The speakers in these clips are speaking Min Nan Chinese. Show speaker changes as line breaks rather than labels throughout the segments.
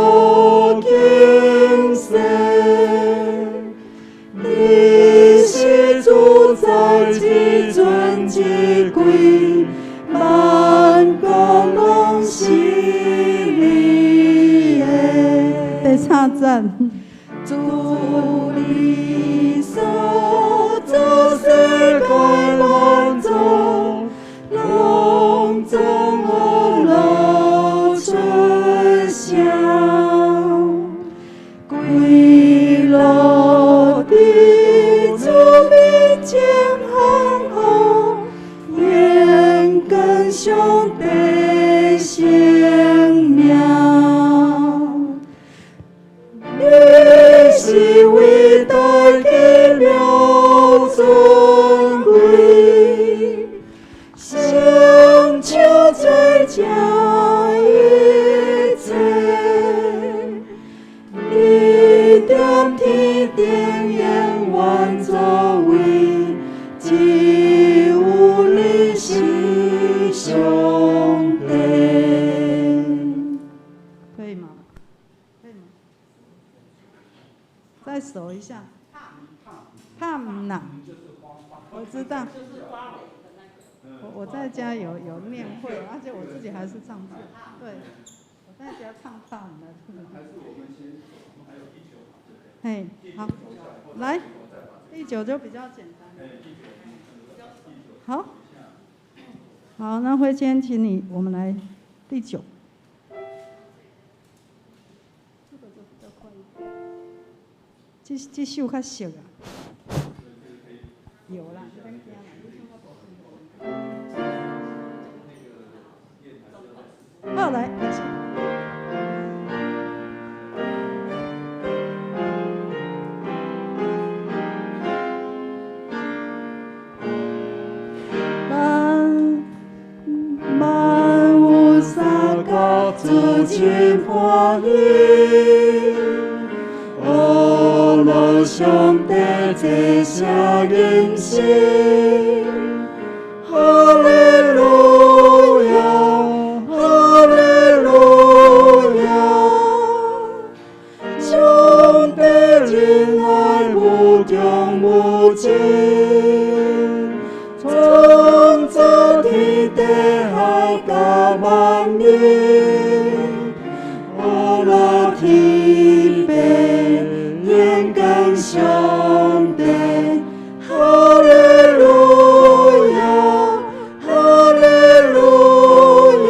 無今世，你是主宰至尊至貴，萬國攏是你的。
第三節。
主你所造世界萬族，攏總呵樂出聲，跪落佇主面前降服，願跟上帝聖名。你是偉大奇妙尊貴，成就罪這一切。你踮天頂永遠作為，只有你是上帝。
可以嗎？可以嗎？再數一下。怕唔難？我知道。我在家有念會，而且我自己還是唱錯。對，我在家唱怕唔難。嘿，好，來，第九就比較簡單。好，好，那慧謙，請你，我們來第九。這個就比較快一點。這首較熟啊。有啦，免驚啦，你唱我無好，來開始。
萬萬有三甲主真歡喜，呵樂上帝這聲吟詩，哈利路亞，哈利路亞，上帝仁愛無窮無盡，創造天地海佮萬民，呵樂天父榮光上帝，哈利路亞，哈利路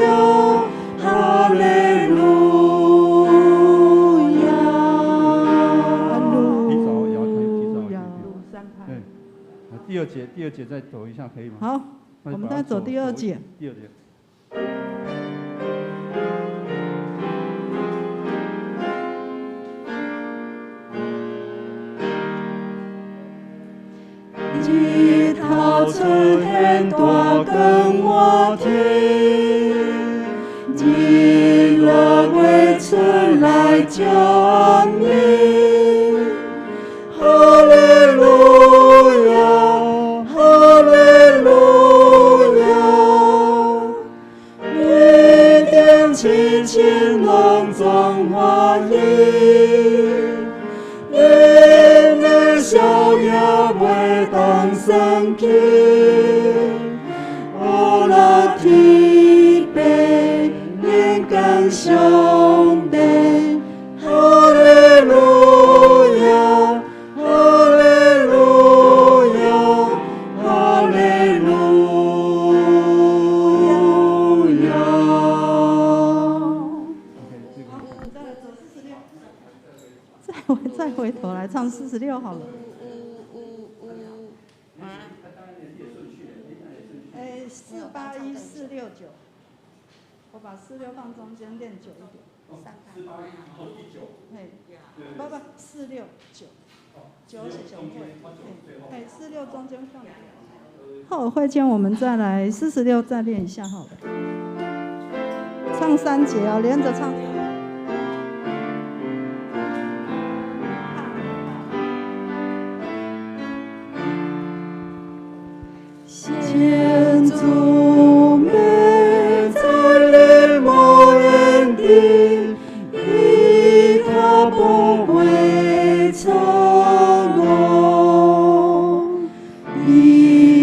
亞，哈利路亞。
提早也要提提早
亞
一點。對，第二節，第二節再走一下可以嗎？
好，我們再走第二節。
第二節。
日頭出現大光滿天，日落月出來照暗暝。哈利路亞，哈利路亞，天頂親親攏總歡喜。𪜶的笑靨袂當算起，呵樂天父榮光上帝，哈利路亞，哈利路亞，哈利路亞。
OK，這個。
再來走46，再回頭來唱46好了。哎，4、8、1、4、6、9，我把46放中間，練久一點。嘿，不不，4、6、9，九是上尾。嘿，46中間放。好，慧謙，我們再來46，再練一下好了。唱三節哦，連着唱。
先祖們在你莫遠地，伊不會錯誤，伊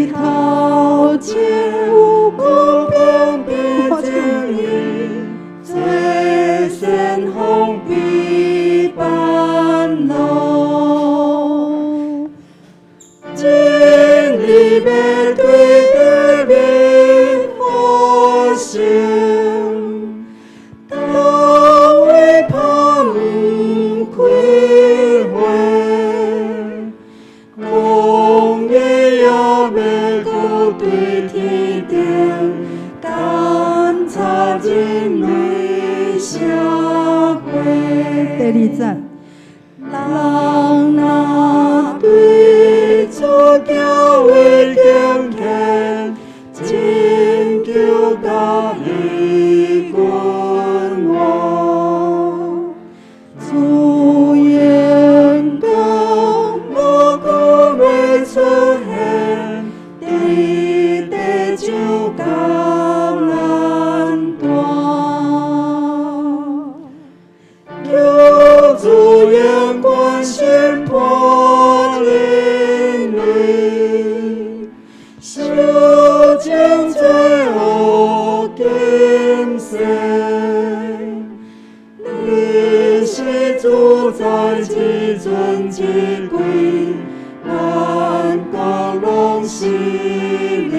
頭前有公平的正義，這先鋒必範路，真理欲對地面發生，大衛拍門開花，公義也欲閣對天頂監察人類社會。
第二節。
人若對主行為敬虔，拯救佮伊君王。主榮光無久欲出現，佇地就佮咱住。求主永關審判人類，修正罪惡今世。你是主宰至尊至貴，萬國攏是你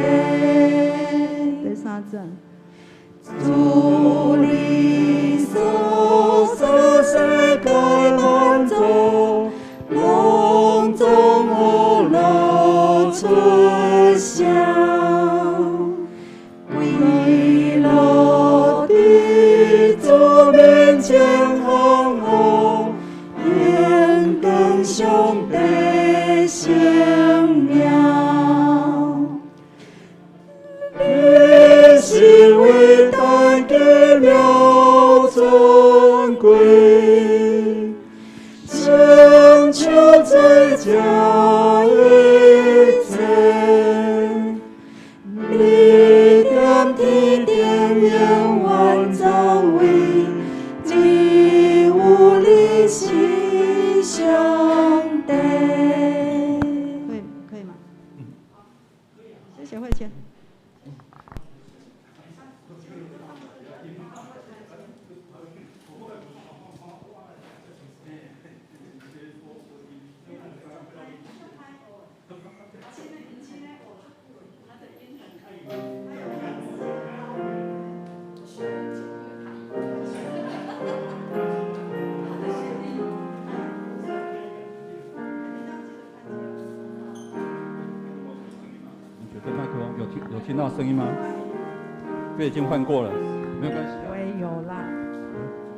的。
第三節。
主你所造世界萬族，攏總予樂出聲。跪落佇主面前歡呼，榮光上帝聖名。你是偉大奇妙尊貴，成就這這一切。你踮天頂永遠作為，只有你是上帝。
可以可以嗎？謝謝慧倩。
你覺得麥克風有聽到聲音嗎？這已經換過了，沒有關係。
喂，有啦。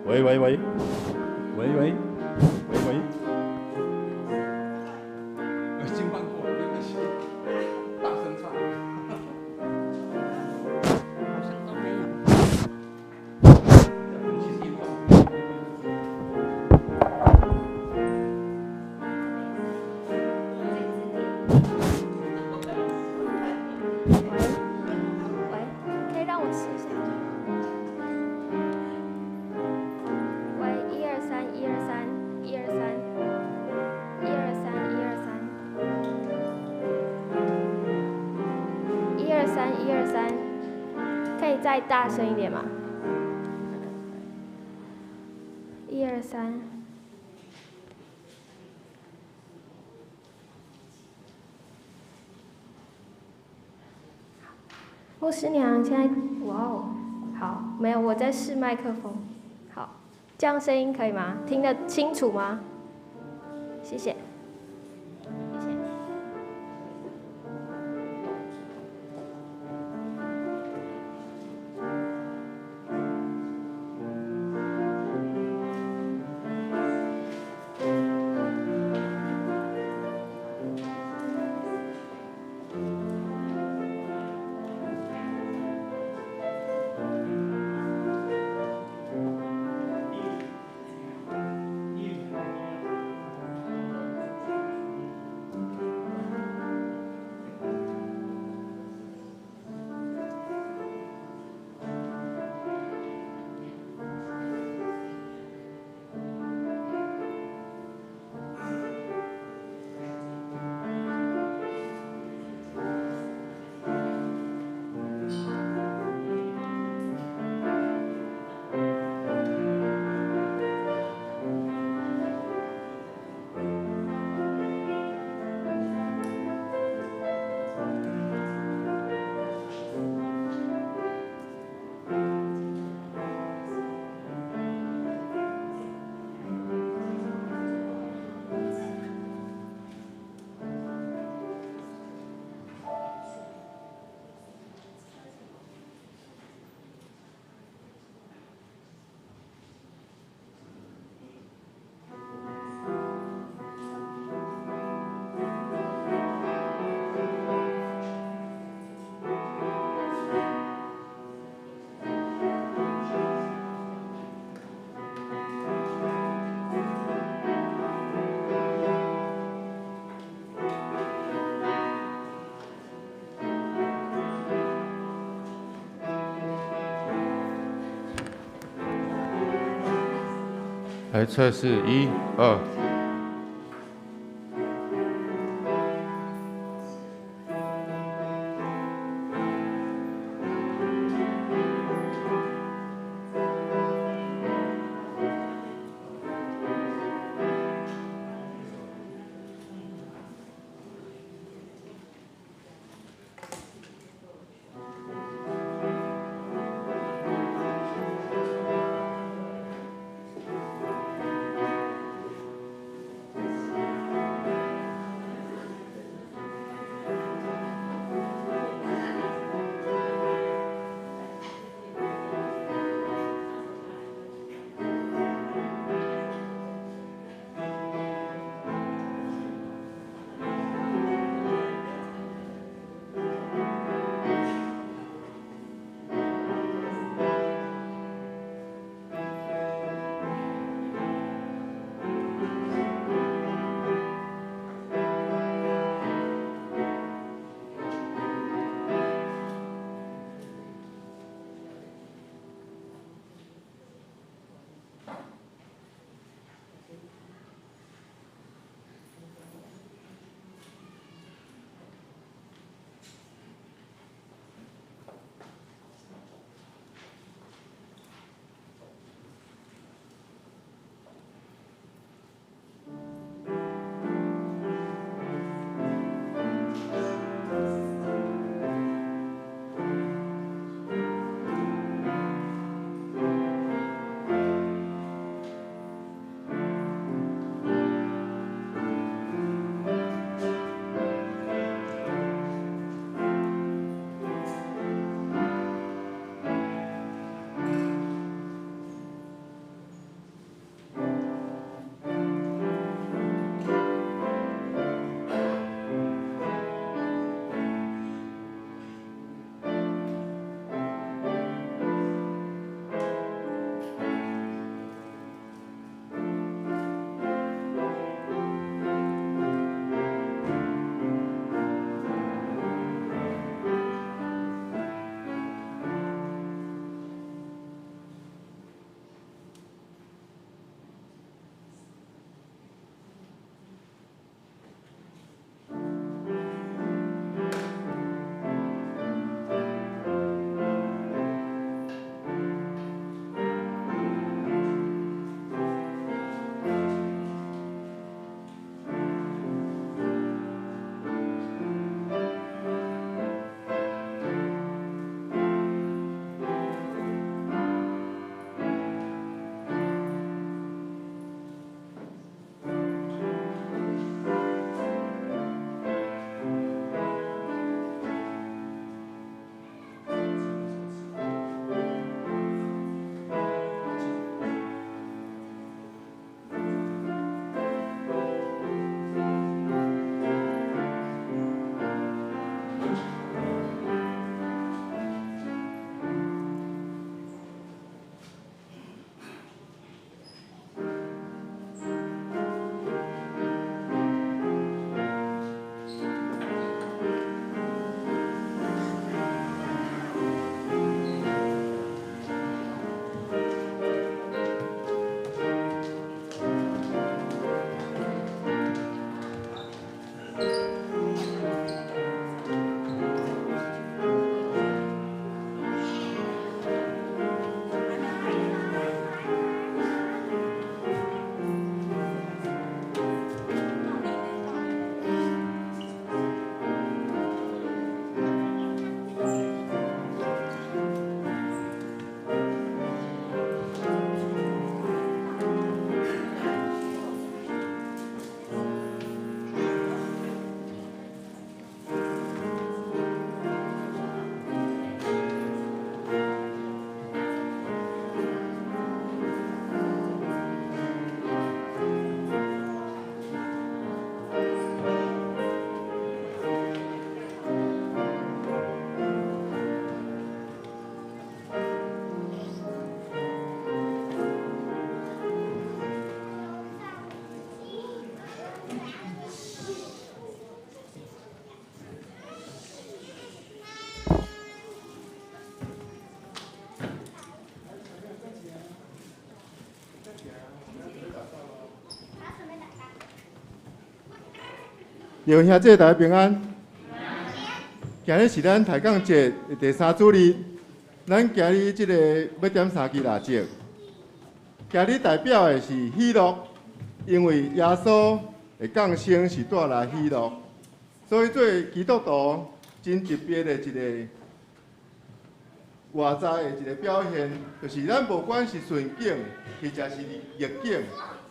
喂喂喂，喂喂喂喂，已經換過了，沒關係，大聲唱。
好像都沒有。
喂喂，可以讓我試一下。喂，一二三，一二三，一二三，一二三，一二三，一二三，一二三，可以再大聲一點嗎？一二三。牧師娘，現在哇哦，好，沒有，我在試麥克風。好，這樣聲音可以嗎？聽得清楚嗎？謝謝。謝謝。
來測試，一、二。
各位兄弟大家平安。今日是咱抬杠节的第三主日，咱今日这个欲点三支蜡烛。今日代表的是喜乐，因为耶稣的降生是带来喜乐，所以做基督徒真特别的一个外在的一个表现，就是咱无管是顺境或者是逆境，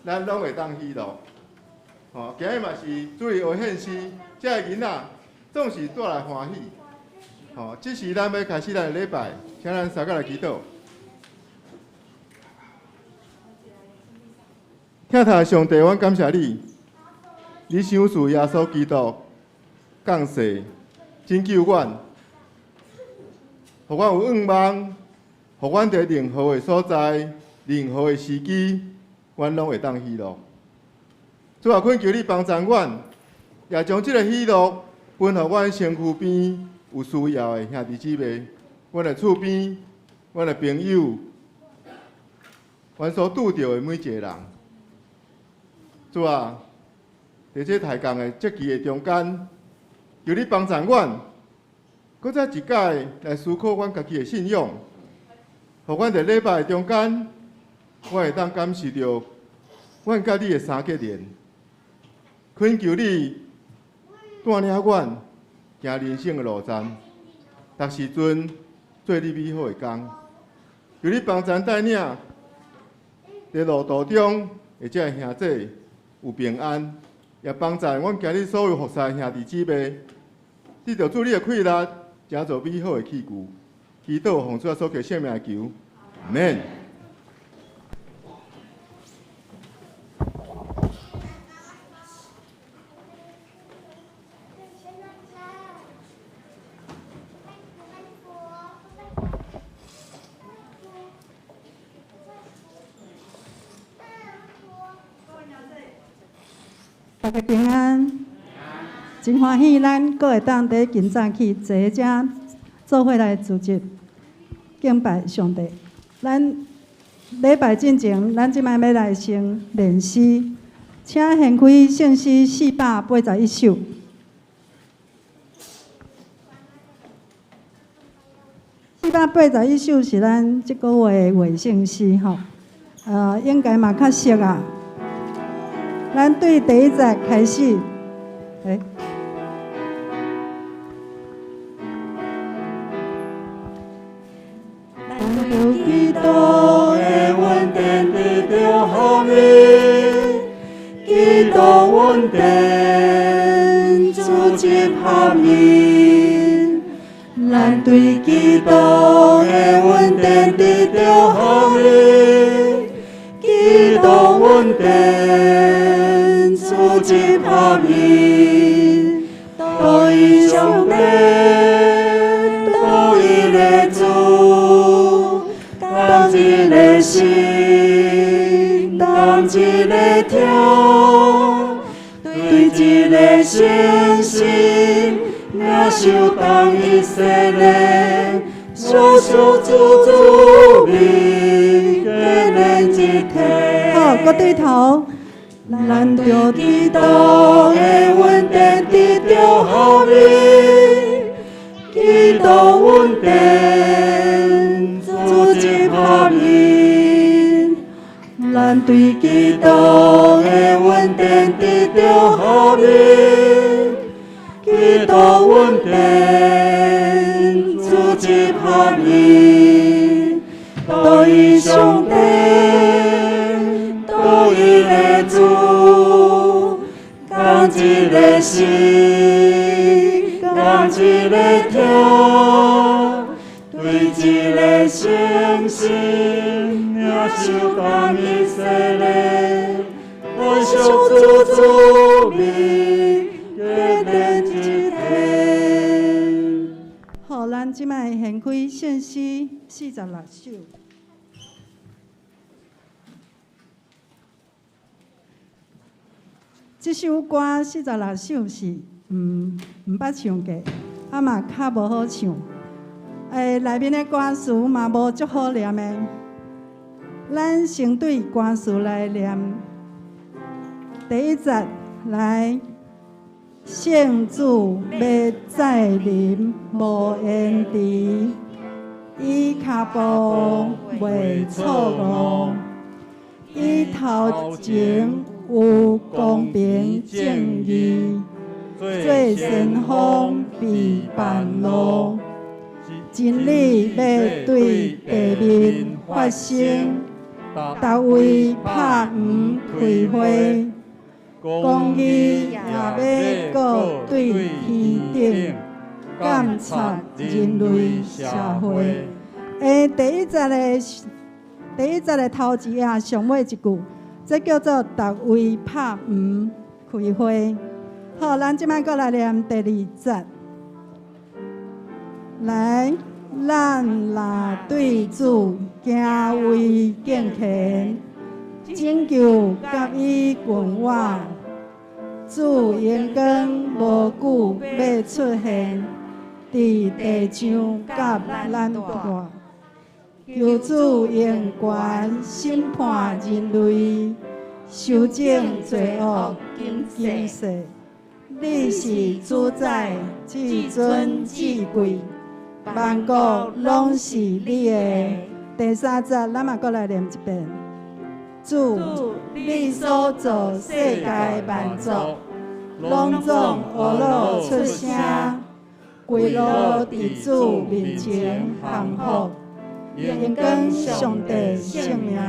咱拢会当喜乐。吼，今日嘛是主日学献诗，这个囡仔总是带来欢喜。吼，这时咱欲开始咱的礼拜，请咱三个来祈祷。疼痛的上帝，阮感谢你，你赏赐耶稣基督降世拯救阮，予阮有愿望，予阮伫任何的所在、任何的时机，阮拢会当喜乐。主啊，恳求你帮助阮，也将这个喜乐分予阮身躯边有需要的兄弟姊妹，阮的厝边、阮的朋友、阮所拄著的每一个人。主啊，伫这抬杠的节期的中间，求你帮助阮，阁再一摆来思考阮家己的信仰，予阮伫礼拜的中间，我会当感受著阮佮你的三结连。恳求你带领阮行人生的路站，逐时阵做你美好的工。求你帮助带领，伫路途中的这个兄弟有平安，也帮助阮今日所有服侍的兄弟姊妹，得著主你的气力，成做美好的器具。祈祷奉主耶稣基督圣名求，阿们。
大家平安，真欢喜，咱阁会当伫今早起坐伫遮做伙来组织敬拜上帝。咱礼拜进前，咱这摆欲来先练诗，请掀开圣诗481首。481首是咱这个月的月圣诗吼，应该嘛较熟啊。咱对第一节开始，欸。
咱对基督的恩典得著合一，基督恩典主之合一。咱对基督的恩典得著合一，基督恩典主之合一，独一上帝，独一个主，同一个心，同一个痛，对一个信心，领受同一洗礼，相信主主名，结连一体。
好，阁对头。咱著
基督的恩典得著合一，基督恩典主之合一。咱对基督的恩典得著合一，基督恩典主之合一，独一上帝。独一个主，同一个心，同一个痛，对一个信心，领受同一洗礼，我相主主名，结连一体。
好，咱这摆掀开圣诗46首。这首歌46首是毋捌唱过，啊嘛较无好唱。内面的歌词嘛无足好念的，咱先對歌詞來念。第一節來，聖主欲再臨無延遲，伊跤步袂錯誤，伊頭前有公平正義，做先鋒備辦路，真理欲對地面發聲，逐位拍黃開花，公義也欲閣對天頂監察人類社會。第一節的頭一頁上尾一句，這叫做逐位拍黃開花。好，咱這擺閣來念第二節。來，咱若對主敬畏敬虔，拯救佮伊共活，主榮光無久欲出現，佇地上佮咱蹛。求主用權審判人類，修正罪惡今世。你是主宰，至尊至貴，萬國攏是你的。第三節，咱嘛閣來念一遍。主，你所造世界萬族，攏總呵咾出聲，規路佇主面前降服，榮光上帝聖名。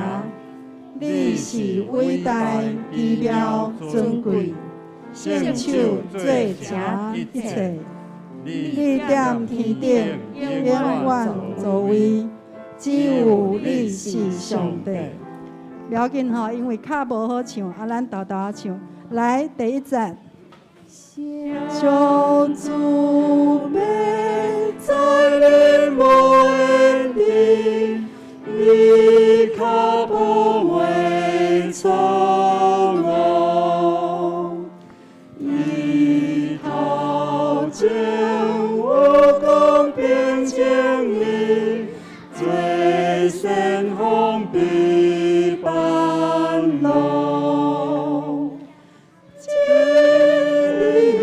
你是偉大、奇妙、尊貴，聖手做成一切。你踮天頂永遠座位，只有你是上帝。不要緊吼，因為較無好唱，啊，咱沓沓仔唱。來，第一節。上主欲再臨無延遲，伊跤步袂錯誤，伊頭前有公平正義，做先鋒備辦路。真理欲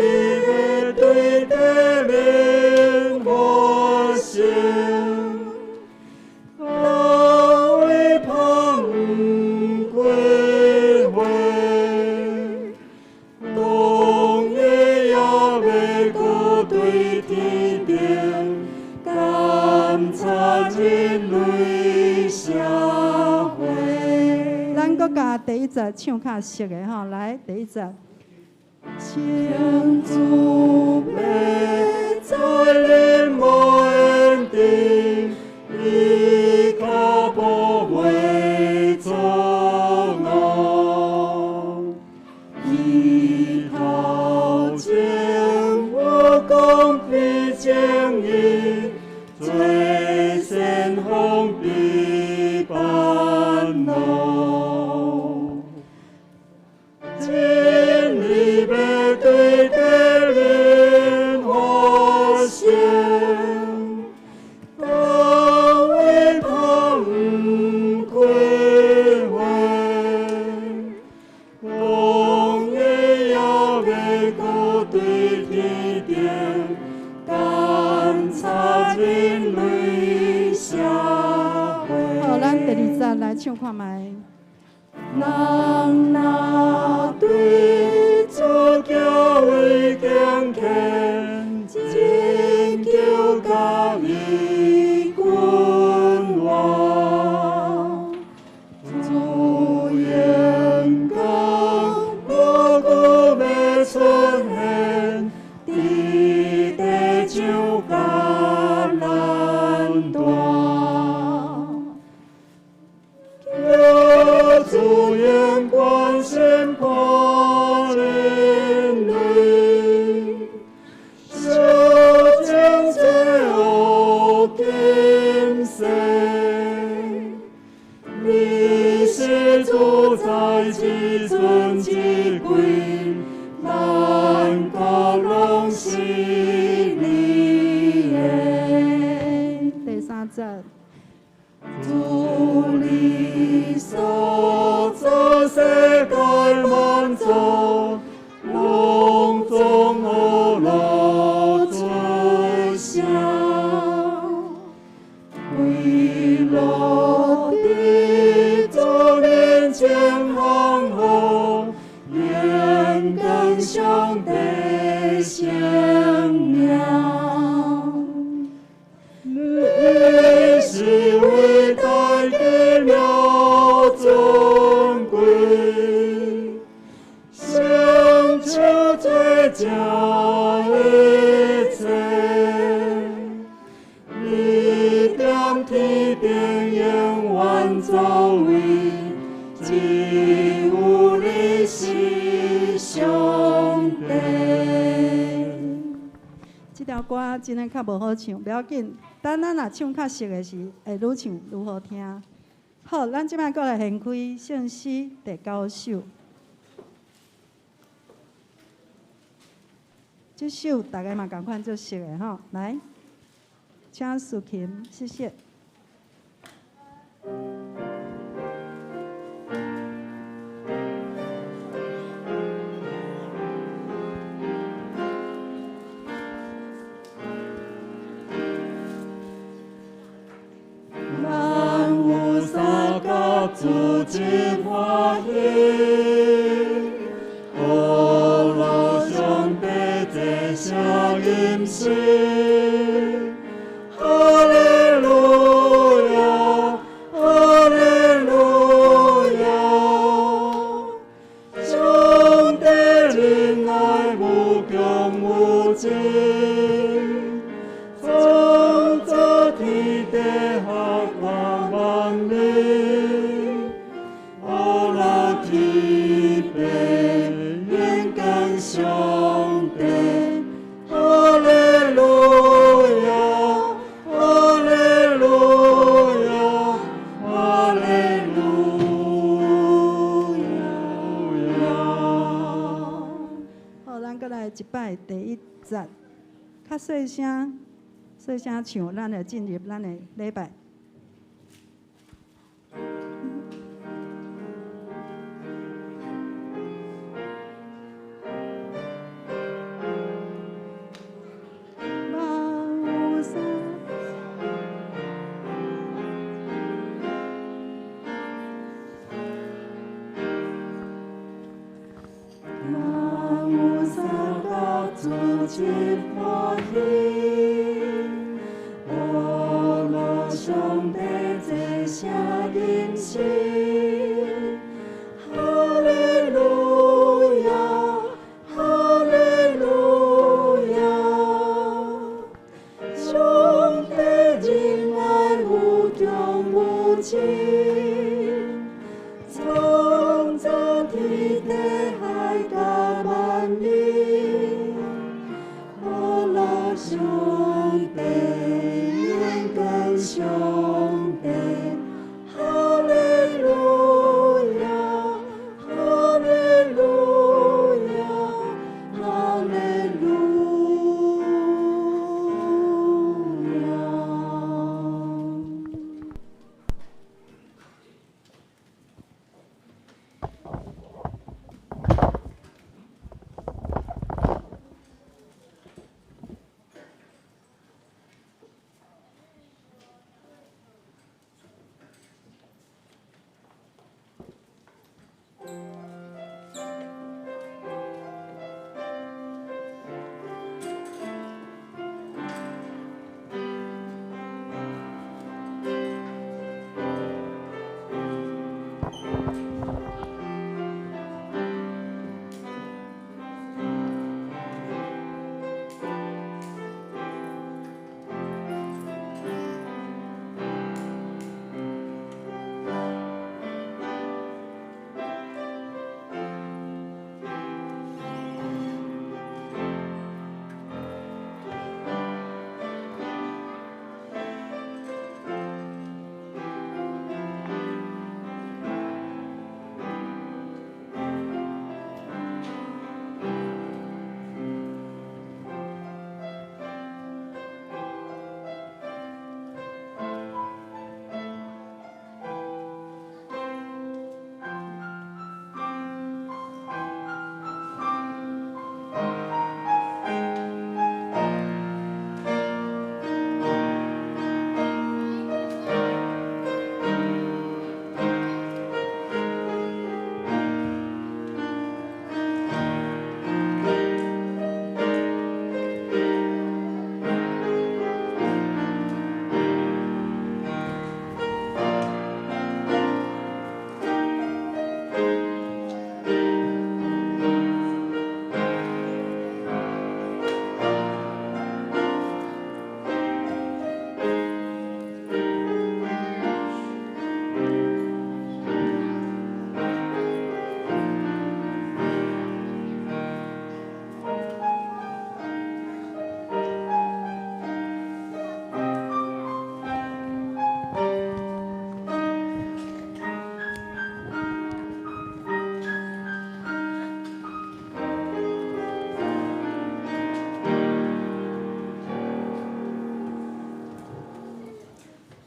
對地面發聲，逐位拍黃開花，公義也欲閣對天頂監察人類社會。咱閣共第一節唱較熟的吼，來第一節。請主欲再臨無延遲，伊跤步袂錯誤，伊頭前有公平正義，做先鋒備辦路。真理欲對地面發聲，逐位拍黃開花，公義也欲閣對天頂監察人類社會。好，咱第二節來唱看覓。人若對主敬畏敬虔，拯救佮伊共活。主榮光無久欲出現，佇地上佮咱蹛。求主用權審判人類，修正罪惡今世。你是主宰，至尊至貴，萬國攏是你的。第三節。主你
世界萬族，攏總呵咾出聲。跪落佇主面前降服，讚揚上帝聖名。你是偉大奇妙尊貴，成就這這一切。你踮天頂永遠作為，只有你是上帝。
這條歌真的較無好唱，不要緊。等咱若唱較熟的時，會愈唱愈好聽。好，咱這擺閣來掀開聖詩第九首。這首大家嘛仝款足熟的吼，來，請司琴，謝謝。
咱有三甲主真歡喜，呵咾上帝這聲音詩，哈利路亞，哈利路亞，上帝仁愛無窮無盡。創造天地海甲萬物，呵咾天父讚揚上帝，哈利路亞，哈利路亞，哈利路亞。
好，咱閣來一擺第一節，較細聲，細聲唱，咱會進入咱的禮拜。萬有三
咱有三甲主真歡喜，呵咾上帝這聲音詩，哈利路亞，哈利路亞，上帝仁愛無窮無盡。創造天地海甲萬物，呵咾上帝讚揚上帝，哈利路亞，哈利路亞，哈利路亞。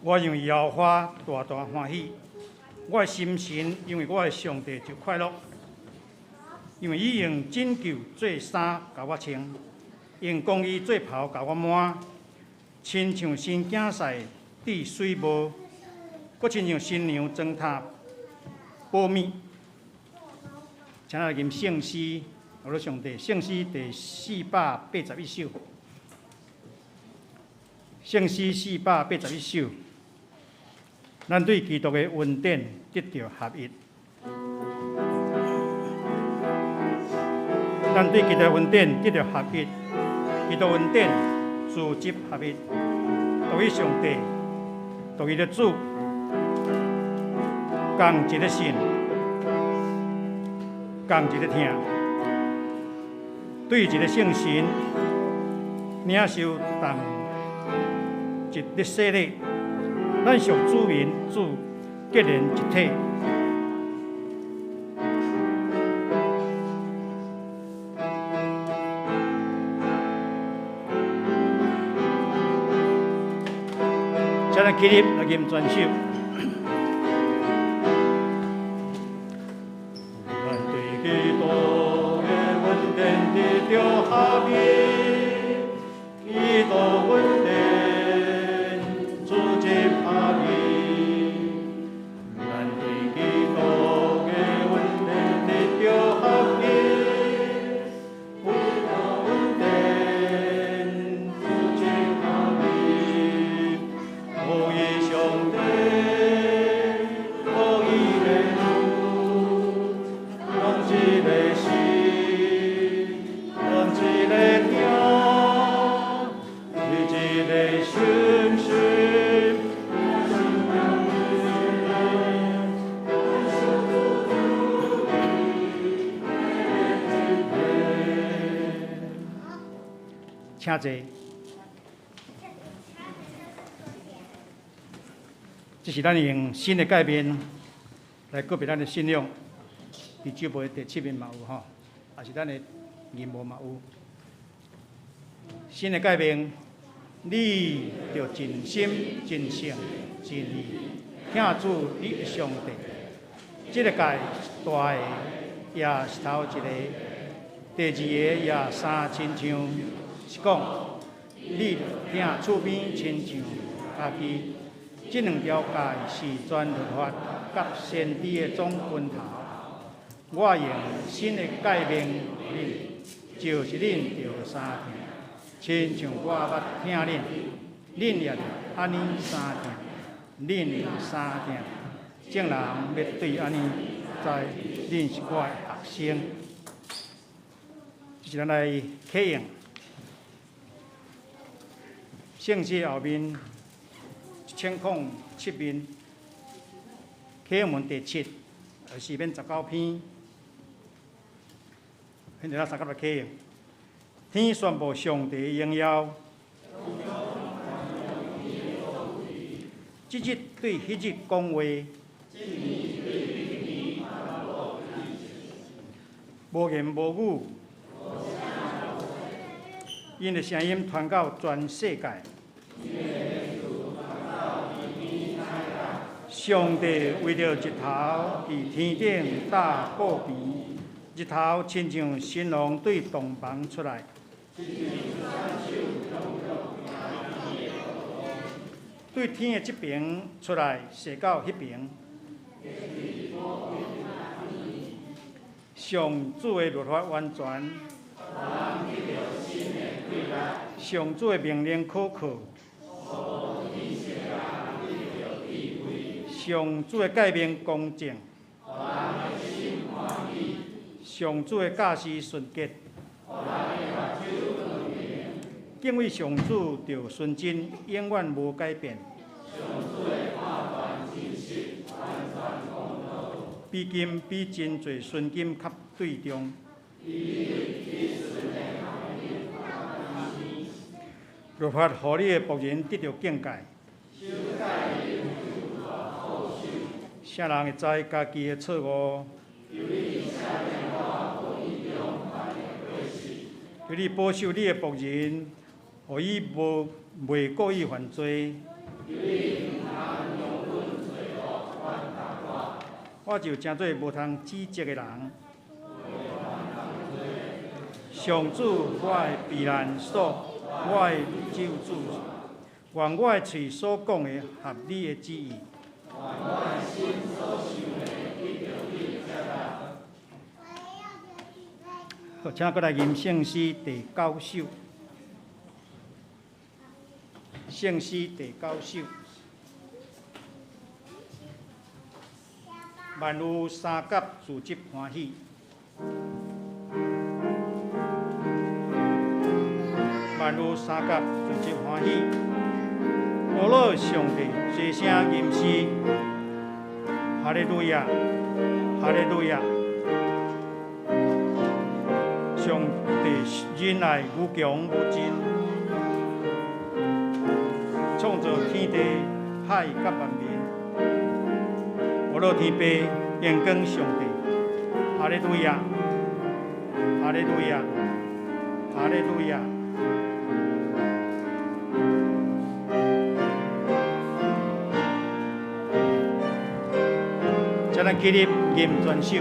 我因為耶和華大大歡喜，我的心神因為我的上帝就快樂，因為伊用拯救做衫共我穿，用公義做袍共我抹，親像新囝婿置水帽，閣親像新娘妝塔寶物。請咱來吟聖詩，我的上帝，聖詩第481首，聖詩481首。咱對基督的恩典得著合一，咱對基督的恩典得著合一，基督恩典組織合一，獨一上帝，獨一的主，仝一个信，仝一个疼，對一个聖神，領受同一个洗禮。咱屬主民，主結連一體。請咱起立來吟全首。咱對基督的恩典得著合一，基督恩典。組織合一，咱對基督的恩典得著合一，基督恩典組織合一，獨一上帝，獨一个主，仝一个心，仝一个疼，一个信心。請坐。這是咱用新的誡命來告別咱的信仰。佇主簿的第七面嘛有吼，也是咱的銀幕嘛有。新的誡命，你著盡心、盡性、盡意，疼主你的上帝。這个誡是大的，也是頭一个。第二個也相親像，是講你著疼厝邊親像家己。這兩條誡是全律法佮先知的總根頭。我用新的誡命予恁，就是恁著相疼，親像我捌疼恁，恁也著按呢相疼，恁若相疼，眾人欲對按呢知恁是我的學生。這是咱來啟用聖詩後面1007面，啟用文第七，四編19篇，現在咱三個來啟用。天宣布上帝的榮耀，這日對彼日講話，無言無語，𪜶的聲音傳到全世界。上帝為著日頭佇天頂搭布棚，日頭親像新郎對洞房出來。對天的這爿出來，射到彼爿。上主的律法完全，上主的命令可靠，上主的誡命公正，上主的教示純潔。敬畏上主著純真，永遠無改變。比金比真濟純金較對重。律法予你的僕人得著境界。啥人會知家己的錯誤？求你保守你的僕人，予伊無袂故意犯罪。我就成做無通指責的人。上主，我的避難所，我的救主，願我的喙所講的合你的旨意。好，請閣來吟聖詩第九首。聖詩第九首。萬有三甲自得歡喜。萬有三甲自得歡喜。阿樂上帝齊聲吟詩，哈利路亞，哈利路亞。上帝仁愛無窮無盡，創造天地海佮萬民。阿樂天父榮光上帝，哈利路亞，哈利路亞，哈利路亞。請咱起立吟全首。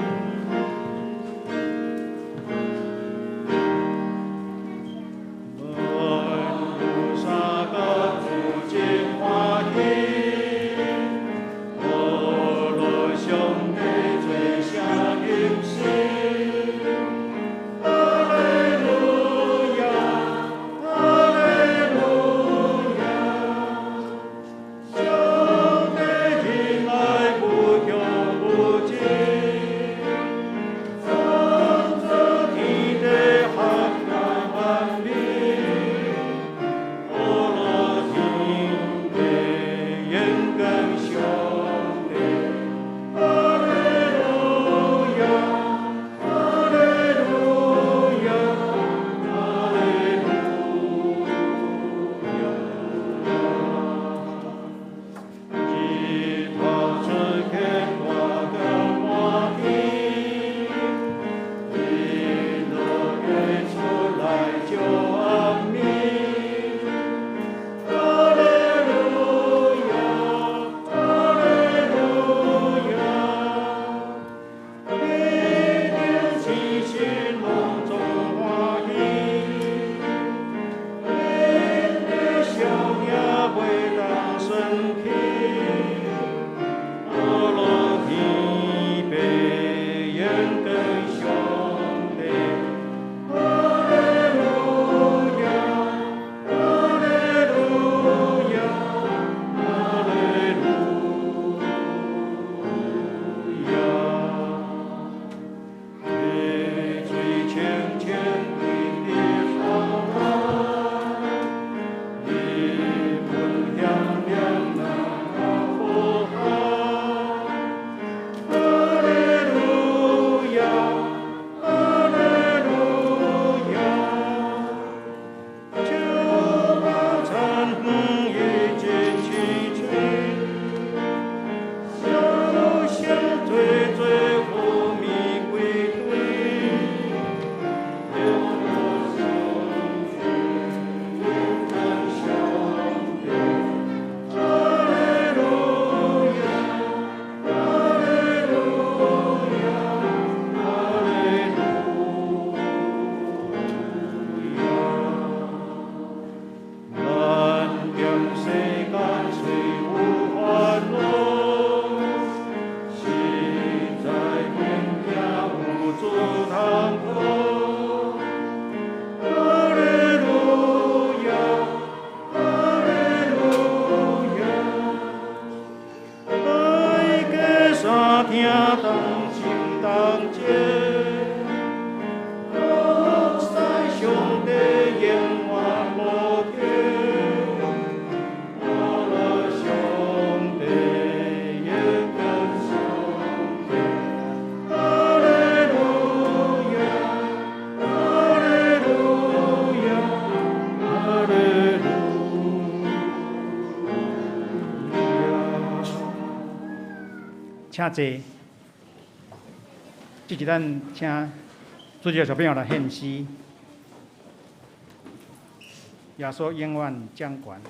請坐。這是咱請主日小朋友來獻詩。耶穌永遠掌權。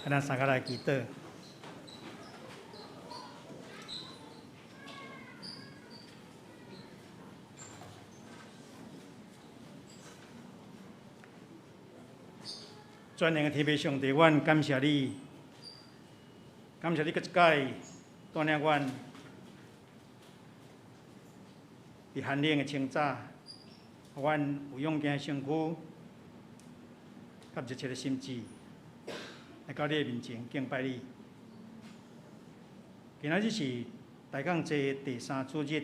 咱三个來祈禱。全能的天父上帝，阮感謝你，感謝你閣一擺帶領阮佇寒冷的清早，予阮有勇健的身軀，佮熱切的心志，來到你的面前敬拜你。今仔日是大降節第三主日，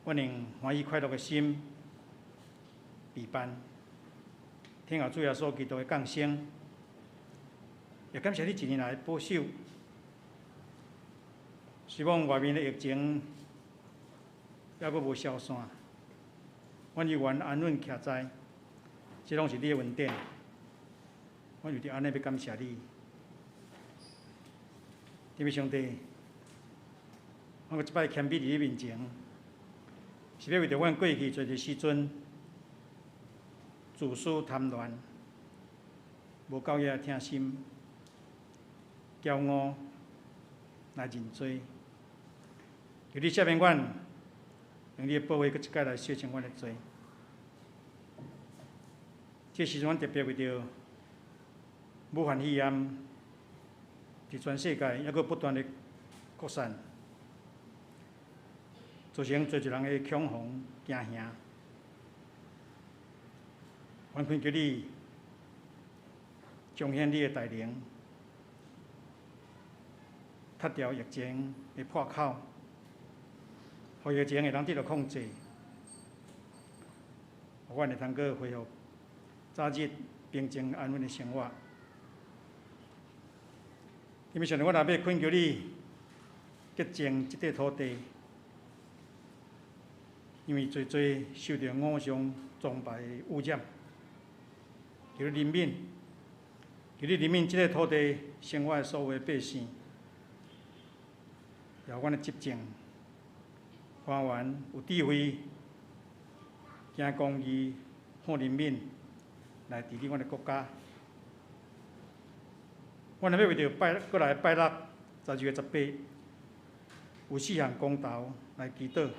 阮用歡喜快樂的心備辦，聽候主耶穌基督的降生，也感謝你一年來的保守。希望外面的疫情猶閣無消散，阮猶原安穩徛在，這攏是你的恩典。阮為著按呢欲感謝你，天父上帝，我閣一擺謙卑佇你面前，是欲為著阮過去濟濟時陣自私貪戀，無夠額疼心，驕傲來認罪。求你赦免阮，用你的寶血閣一擺來洗淨阮的罪。這時陣，阮特別為著武漢肺炎佇全世界猶閣不斷的擴散，造成濟濟人的恐慌驚嚇。阮懇求你彰顯你的大能，拆掉疫情的破口，予疫情會當得到控制，予阮會通閣恢復早日平靜安穩的生活。因為上帝，阮若欲懇求你潔淨這塊土地，因為濟濟受著偶像崇拜的污染，求你憐憫，求你憐憫這塊土地生活的所有的百姓，也予阮的執政官員有智慧，行公義、好人民來治理阮的國家。阮若欲為著拜閣來拜六12月18，有四項公投來祈禱。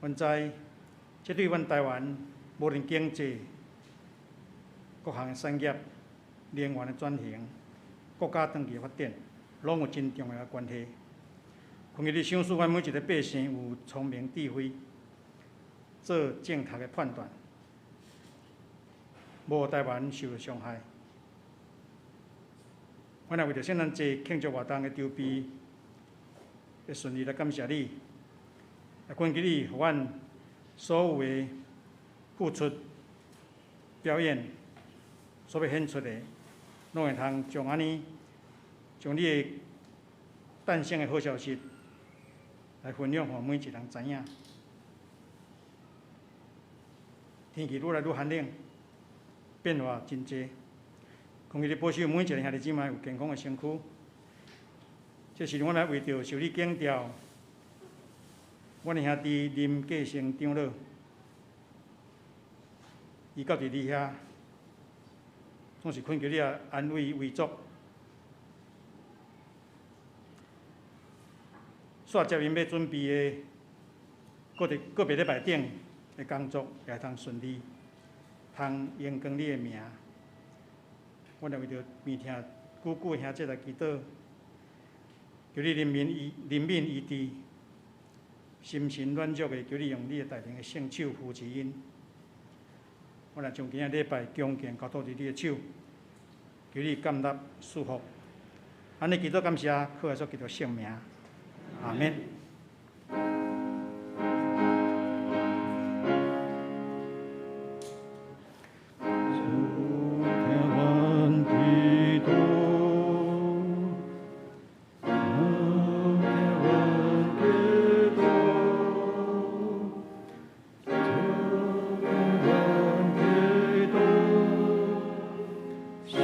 阮知，這對阮台灣無論經濟、各項的產業、能源的轉型、國家長期的發展，攏有真重要的關係。懇求你賞賜阮每一个百姓有聰明智慧，做正確的判斷，無予台灣受著傷害。阮也為著聖誕節慶祝活動的籌備的順利來感謝你，也懇求你，予阮所有的付出、表演所欲獻出的，攏會通將按呢，將你的誕生的好消息來分享，予每一个人知影。天氣愈來愈寒冷，變化真濟。懇求你保守每一个兄弟姊妹有健康的身軀。這時陣，阮來為著受你檢調，阮的兄弟林繼成長老，伊到佇你遐，總是懇求你啊安慰遺族，煞接𪜶欲準備的各佇個別禮拜頂的工作，也會通順利，通榮光你的名。阮也為著病疼久久的兄姐來祈禱，求你憐憫醫，憐憫醫治，心神軟弱的，求你用你的大能的聖手扶持𪜶。阮也將今仔禮拜恭敬交託佇你的手，求你降納祝福。按呢祈禱感謝，靠耶穌基督聖名，阿們。
主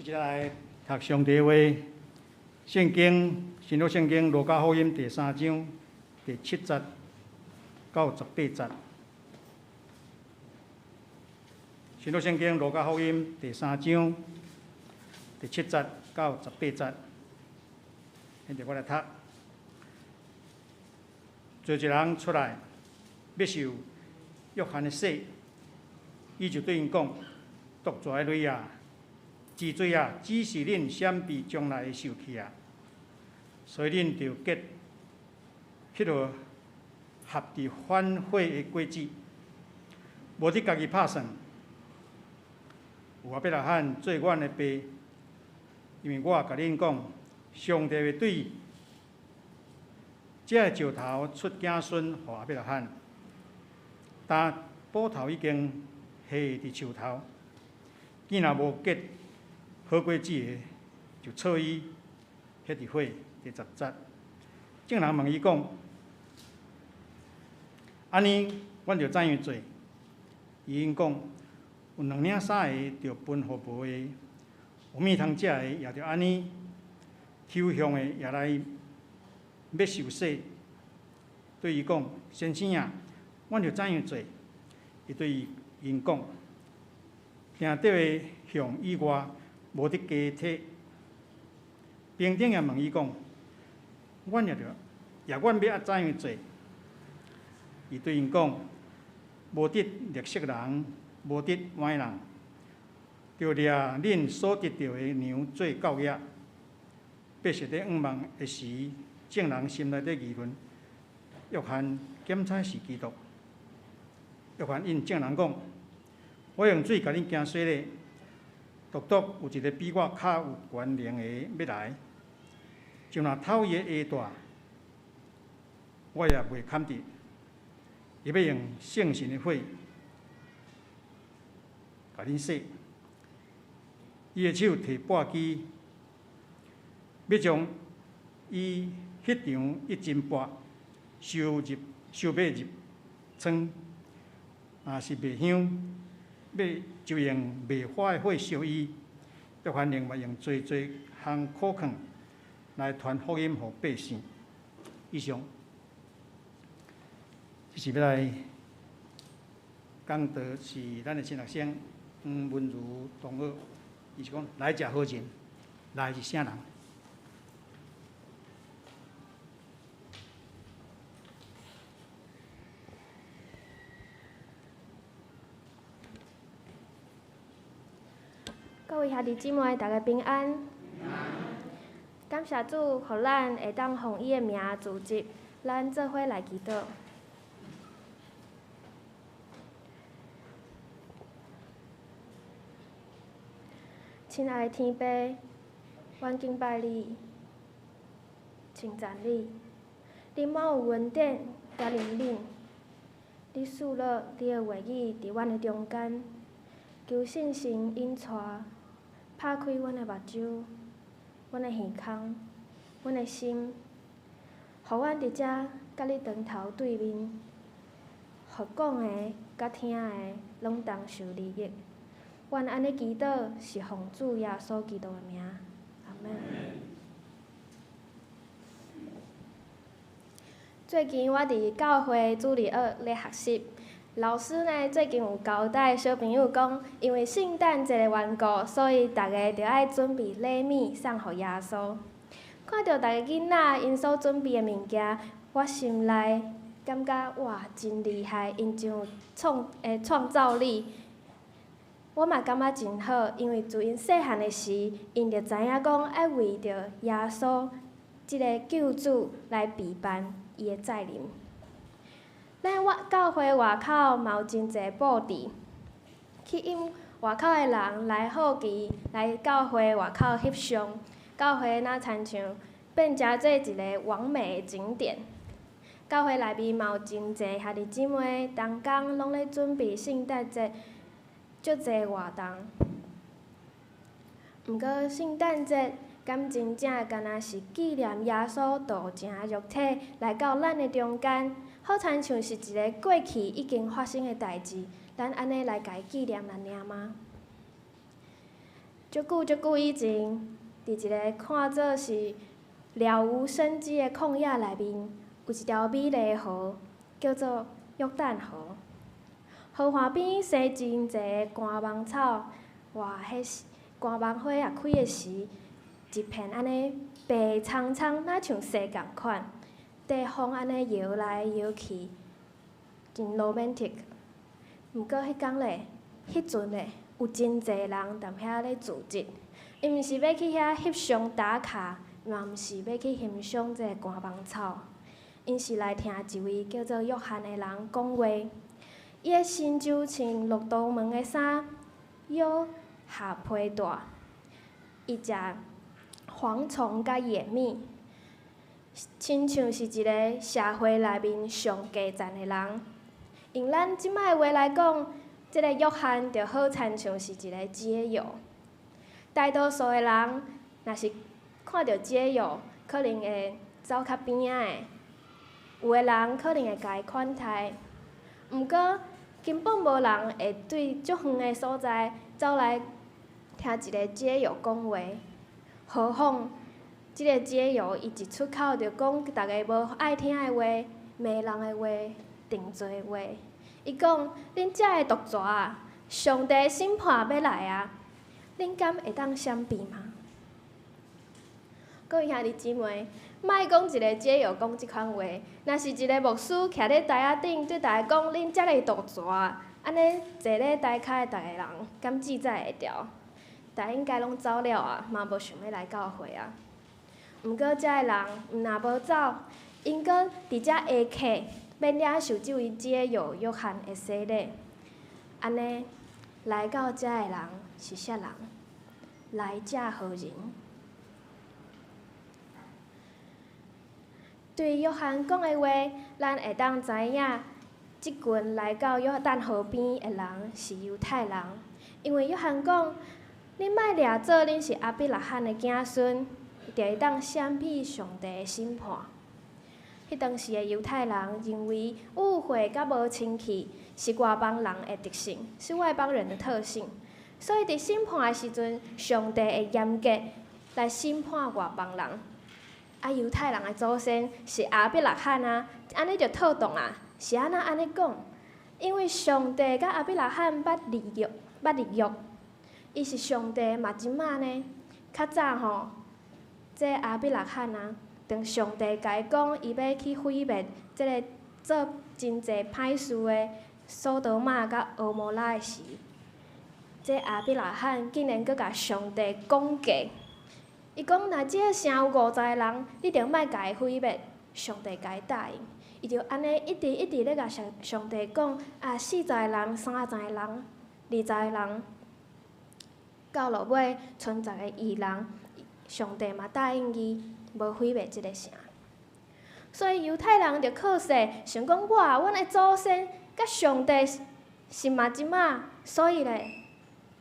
一起來讀上帝話，聖經新約聖經路加福音第三章第七節到十八節。新約聖經路加福音第三章第七節到十八節，現在我來讀。濟濟人出來，欲受約翰的洗，伊就對𪜶講：毒蛇的類啊，蛀水啊，指示恁閃避將來的受氣啊！所以恁著結彼號合佇反悔的果子，無得家己拍算。有亞伯拉罕做阮的爸，因為我共恁講，上帝會對這个石頭出子孫予亞伯拉罕。但斧頭已經下佇樹頭，囝若無結好果子的，就錯伊彼佇火。第十節，眾人問伊講：按呢，阮著怎樣做？伊𪜶講：有兩領衫的，著分予無的；有物通食的，也著按呢。抽象的也來欲受洗，對伊講：先生啊，阮著怎樣做？伊對𪜶講：定得的項以外，無得加添。兵丁也問伊講：阮也著，也阮欲按怎樣做？伊對𪜶講：無得掠索人，無得崴人，著掠恁所得著的糧做教額。百姓佇向望的時，眾人心內佇議論：約翰檢採是基督。約翰應眾人講：我用水共恁行洗禮，獨獨有一个比我較有權能的欲來，就若透伊的鞋帶，我也袂堪得。伊欲用聖神的火，共恁洗。伊的手提簸箕，欲將伊彼場一針簸收入收欲入倉，若是麥香，欲就用袂火的火燒伊。約翰另外用濟濟項苦勸來傳福音予百姓。以上，這是欲來講道是咱的新學生黃文如同學，伊是講來者何人？來是啥人？
各位兄弟姊妹，大家平安。感謝主，予咱會當奉伊的名聚集，咱做伙來祈禱。親愛的天父，阮敬拜你，稱讚你，你滿有恩典佮憐憫，你賜落你的話語佇阮的中間，求聖神引帶，拍開阮的目睭、阮的耳孔、阮的心，予阮佇遮佮你當頭對面，予講的佮聽的攏同受利益。阮按呢祈禱，是奉主耶穌基督的名，阿們。最近我佇教會主日學咧學習，老師呢最近有交代小朋友講，因為聖誕節的緣故，所以逐家著愛準備禮物送予耶穌。看著逐个囡仔𪜶所準備的物件，我心內感覺哇，真厲害，𪜶真有創造力。我嘛感覺真好，因為自𪜶細漢的時，𪜶就知影講愛為著耶穌這个救主來備辦伊的再臨。咱外教會外口嘛有真濟布置，吸引外口的人來好奇來教會外口翕相，教會若親像變成做一个網美的景點。教會內面嘛有真濟兄弟姊妹，同工攏咧準備聖誕節。足濟活動，毋過聖誕節敢真正敢若是紀念耶穌道成肉體來到咱的中間，好親像是一个過去已經發生的代誌，咱按呢來共伊紀念爾嗎？足久足久以前，佇一个看做是了無生機的曠野內面，有一條美麗河，叫做約旦河。河岸邊生真濟肝芒草，哇！彼時肝芒花啊開的時，一片按呢白蒼蒼，若像紗仝款，綴風按呢搖來搖去，真 romantic。毋過彼工咧，彼陣咧，有真濟人踮遐咧聚集，𪜶毋是欲去遐翕相打卡，嘛毋是欲去欣賞這个肝芒草，𪜶是來聽一位叫做約翰的人講話。伊的身就穿駱駝毛的衫，腰下皮帶，伊食蝗蟲佮野蜜，親像是一个社會內面上低層的人。用咱這擺的話來講，這个約翰就好親像是一个街友。大多數的人，若是看著街友，可能會走較邊仔的；有的人可能會共伊款待。毋過，根本無人會對足遠的所在走來聽一个街友講話。何況，這个街友伊一出口就講逐家無愛聽的話、罵人的話、定罪的話。伊講：恁遮的毒蛇啊，上帝審判欲來啊！恁敢會當閃避嗎？各位兄弟姊妹，莫講一个街友講這款話，若是一个牧師徛咧台仔頂對逐家講：恁遮的毒蛇，按呢坐咧台跤的逐个人，敢志在會牢？逐家應該攏走了啊，嘛無想欲來教會啊。毋過遮的人毋若無走，𪜶閣佇遮下課，欲領受這位街友約翰的洗禮。按呢來到遮的人是啥人？來者何人？對約翰講的話，咱會當知影，這群來到約旦河邊的人是猶太人，因為約翰講：恁莫掠做恁是亞伯拉罕的子孫，就會當閃避上帝的審判。彼當時的猶太人認為污穢佮無清氣是外邦人的特性，是外邦人的特性，所以佇審判的時陣，上帝會嚴格來審判外邦人。啊，猶太人的祖先是亞伯拉罕啊，按呢就妥當啊。是按怎按呢講？因為上帝佮亞伯拉罕捌立約，捌立約，伊是上帝的目針仔呢。較早吼，這亞伯拉罕啊，當上帝共伊講，伊欲去毀滅這个做真濟歹事的所多瑪佮蛾摩拉的時，這亞伯拉罕竟然閣共上帝講價。伊講，若這个城有50个人，你著莫共伊毀滅。上帝共伊答應，伊就按呢一直一直咧共上上帝講，啊，40个人、30个人、20个人，到落尾賰10个義人，上帝嘛答應伊，無毀滅這个城。所以猶太人就靠勢，想講哇，阮的祖先佮上帝是目針仔，所以咧，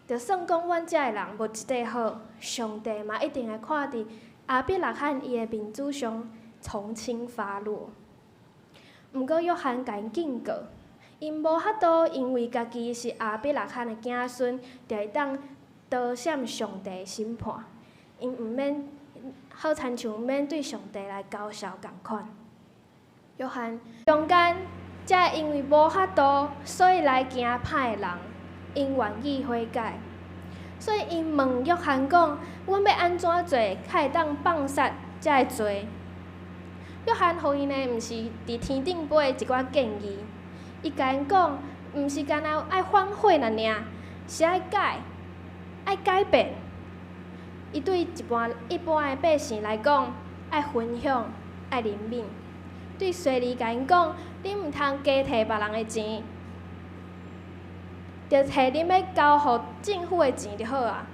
就算講阮遮的人無一塊好，上帝嘛一定會看佇亞伯拉罕伊的面子上從輕發落。毋過約翰共𪜶警告，𪜶無法度因為家己是亞伯拉罕的子孫，就會當逃閃上帝的審判。𪜶毋免好親像毋免對上帝來交涉仝款。約翰中間，遮因為無法度，所以來行歹的人，𪜶願意悔改，所以𪜶問約翰講：阮欲按怎做，才會當放殺遮个罪？約翰予𪜶的毋是佇天頂飛的一寡建議，伊共𪜶講，毋是干焦愛反悔爾爾，是愛改，愛改變。伊對一般的百姓來講，愛分享，愛憐憫。對稅吏共𪜶講，恁毋通加提別人的錢，就提恁欲交予政府的錢就好啊。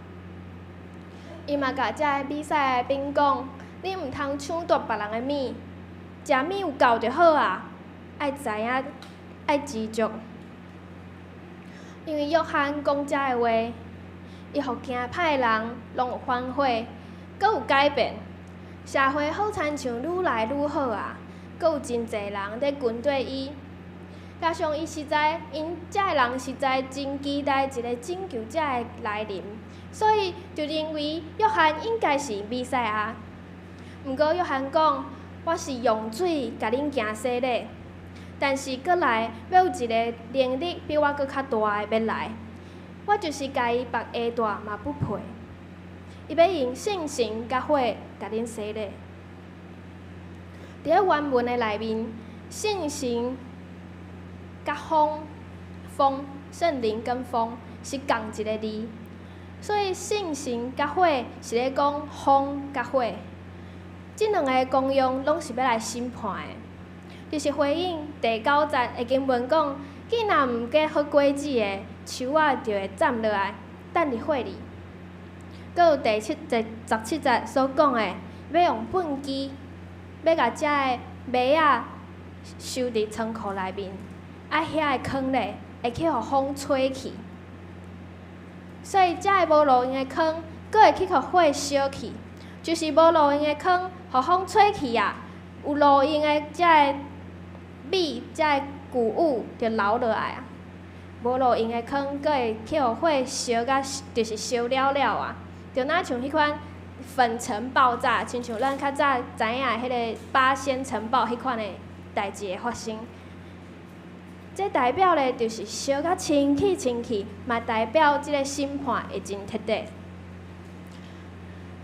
伊嘛共遮个比賽的兵講，恁毋通搶奪別人的物，食物有夠就好啊。愛知影，愛知足。因為約翰講遮个話，伊予驚歹的人攏有反悔，閣有改變，社會好親像愈來愈好啊，閣有真濟人咧跟綴伊。加上伊實在，𪜶遮的人實在真期待一个拯救者的來臨，所以就認為約翰應該是彌賽亞。毋過約翰講：我是用水共恁行洗禮，但是閣來欲有一个能力比我閣較大的欲來，我就是共伊縛鞋帶嘛不配。伊欲用聖神佮火共恁洗禮。佇咧原文的內面，聖神佮風，風，聖靈跟風是仝一个字，所以聖神佮火是咧講風佮火，這兩个功用攏是欲來審判的，就是回應第九節的經文講，見若毋結好果子的樹仔就會斬落來，擲佇火裡。閣有第七節、17節所講的，欲用畚箕，欲共遮的麥仔收佇倉庫內面。啊，遐个糠咧會去予風吹去，所以遮个無路用的糠，閣會去予火燒去，就是無路用的糠，予風吹去啊，有路用的遮个米、遮个穀物就留落來啊，無路用的糠，閣會去予火燒甲，就是燒了了啊，就若像彼款粉塵爆炸，親像咱較早知影的彼个八仙塵爆彼款的代誌會發生。這代表咧，就是燒甲清氣清氣，嘛代表這個審判會真徹底。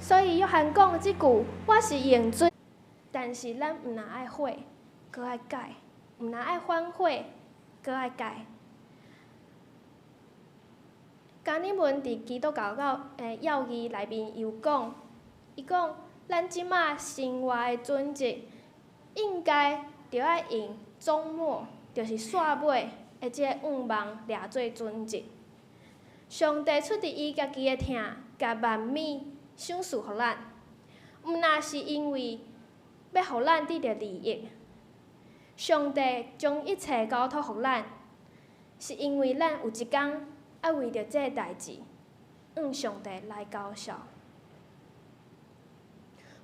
所以約翰講這句，我是用水，但是咱毋若愛悔，閣愛改；毋若愛反悔，閣愛改。加爾文佇基督教教要義內面有講，伊講咱這馬生活的準則，應該著愛用終末。就是煞尾的這个願望掠做準則。上帝出佇伊家己的疼，共萬物賞賜予咱，毋若是因為欲予咱得著利益。上帝將一切交託予咱，是因為咱有一工愛為著這个代誌，向上帝來交數。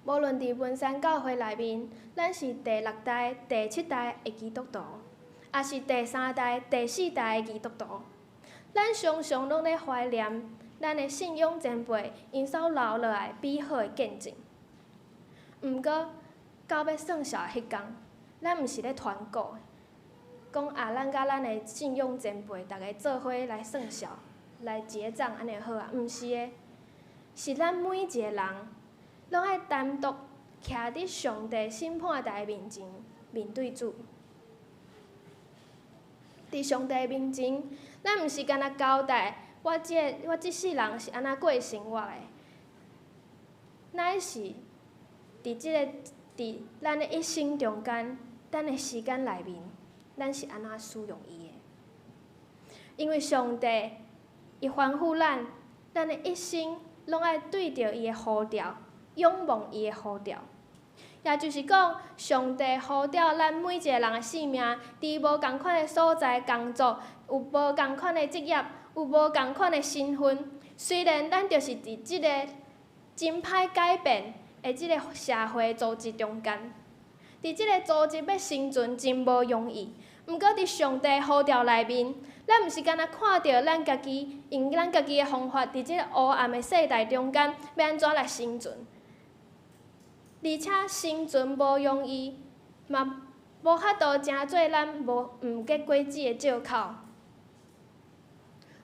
無論佇文山教會內面，咱是第六代、第七代的基督徒，抑是第三代、第四代的基督徒，咱常常攏咧懷念咱的信仰前輩𪜶所留落來美好的見證。毋過，到欲算數的彼工，咱毋是咧團購，講啊，咱佮咱的信仰前輩逐个做伙來算數、來結帳，按呢好啊？毋是的，是咱每一個人攏愛單獨徛佇上帝審判台面前，面對主。佇上帝面前，咱毋是干焦交代我這我這世人是按怎過生活的，乃是佇這个佇咱的一生中間，咱的時間內面，咱是按怎使用伊的？因為上帝伊吩咐咱，咱的一生攏愛對著伊的呼召，仰望伊的呼召。也就是講，上帝呼召咱每一个人的性命，佇無仝款的所在工作，有無仝款的職業，有無仝款的身份。雖然咱就是佇這个真歹改變的這个社會組織中間，佇這个組織欲生存真無容易。毋過佇上帝呼召內面，咱毋是干焦看著咱家己用咱家己的方法，佇這个黑暗的世代中間，欲按怎來生存？而且生存無容易，嘛無法度成做咱無毋結果子的藉口。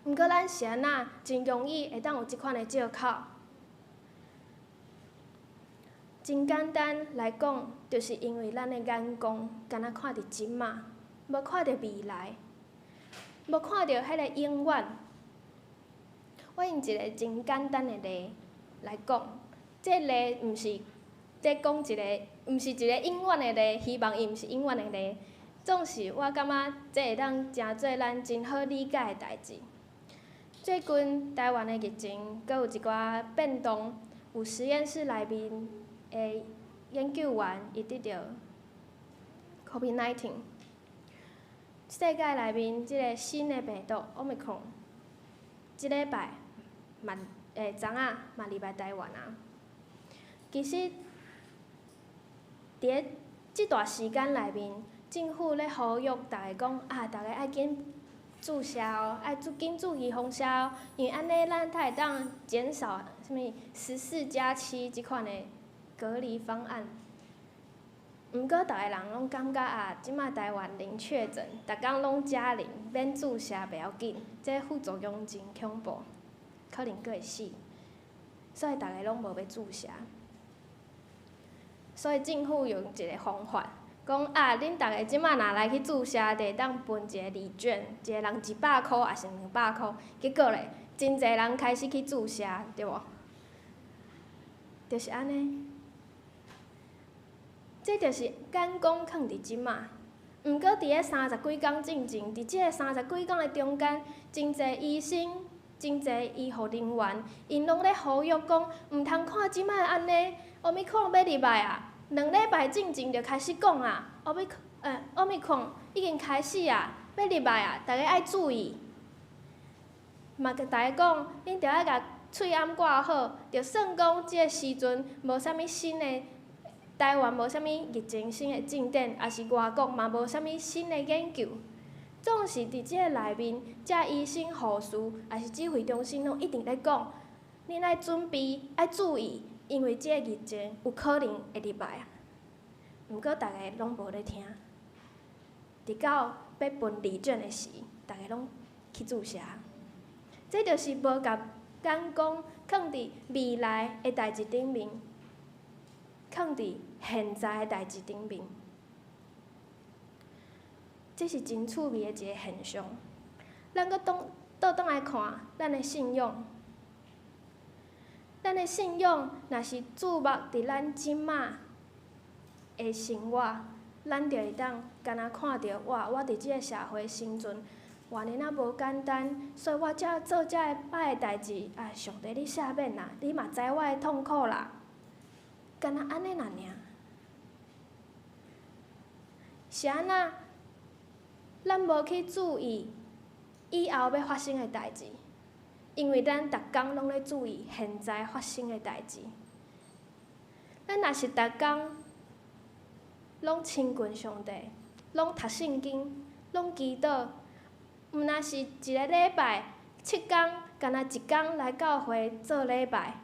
毋過咱是按怎真容易會當有這款的藉口？真簡單來講，就是因為咱的眼光干焦看佇這馬，無看著未來，無看著彼个永遠。我用一个真簡單的例來講，這例毋是咧講一个，毋是一个永遠的例，希望伊毋是永遠的例。總是我感覺這會當成做咱真好理解的代誌。最近台灣的疫情閣有一寡變動，有實驗室內面的研究員伊得著 COVID-19。世界內面這个新的病毒 Omicron，這禮拜嘛，昨仔嘛入來台灣啊。其實，佇咧這段時間內面，政府咧呼籲逐家講啊，逐家愛緊注射哦，愛注緊注預防射哦，因為按呢咱才會當減少啥物14加7這款的隔離方案。毋過，逐个人攏感覺啊，這馬台灣零確診，逐工攏加零，免注射袂要緊，這副作用真恐怖，可能閣會死，所以逐个攏無欲注射。所以政府用一個方法，講啊，恁逐个這馬若來去注射，就會當分一個禮券，一個人100箍抑是200箍。結果咧，真濟人開始去注射，對無？就是按呢。這就是眼光囥佇這馬。毋過佇咧三十幾工進前，佇這个三十幾工的中間，真濟醫生、真濟醫護人員，𪜶攏咧呼籲講，毋通看這馬按呢，奧密克戎欲入來啊！2禮拜進前就開始講啊，奧密克戎已經開始啊，欲入來啊，逐家愛注意。嘛共逐家講，恁著愛共喙罨掛好，就算講這个時陣無啥物新的。台灣無啥物疫情新的進展，抑是外國嘛無啥物新的研究。總是佇這个內面，遮醫生、護士，抑是指揮中心攏一直咧講，恁愛準備，愛注意，因為這个疫情有可能會入來啊。毋過，逐家攏無咧聽，直到欲分禮券的時，逐家攏去注射。這就是無共眼光囥佇未來的代誌頂面。囥佇現在的代誌頂面，這是真趣味的一個現象。咱閣倒轉來看咱的信仰，咱的信仰若是注目佇咱這馬的生活，咱就會當敢若看著哇，我佇這个社會生存，偌爾仔無簡單，所以我才做遮个歹的代誌啊！上帝你赦免啦，你嘛知我的痛苦啦。敢若按呢爾爾，是按怎？咱無去注意以後欲發生的代誌，因為咱逐工攏咧注意現在發生的代誌。咱若是逐工攏親近上帝，攏讀聖經，攏祈禱，毋若是一个禮拜7工，敢若一工來教會做禮拜。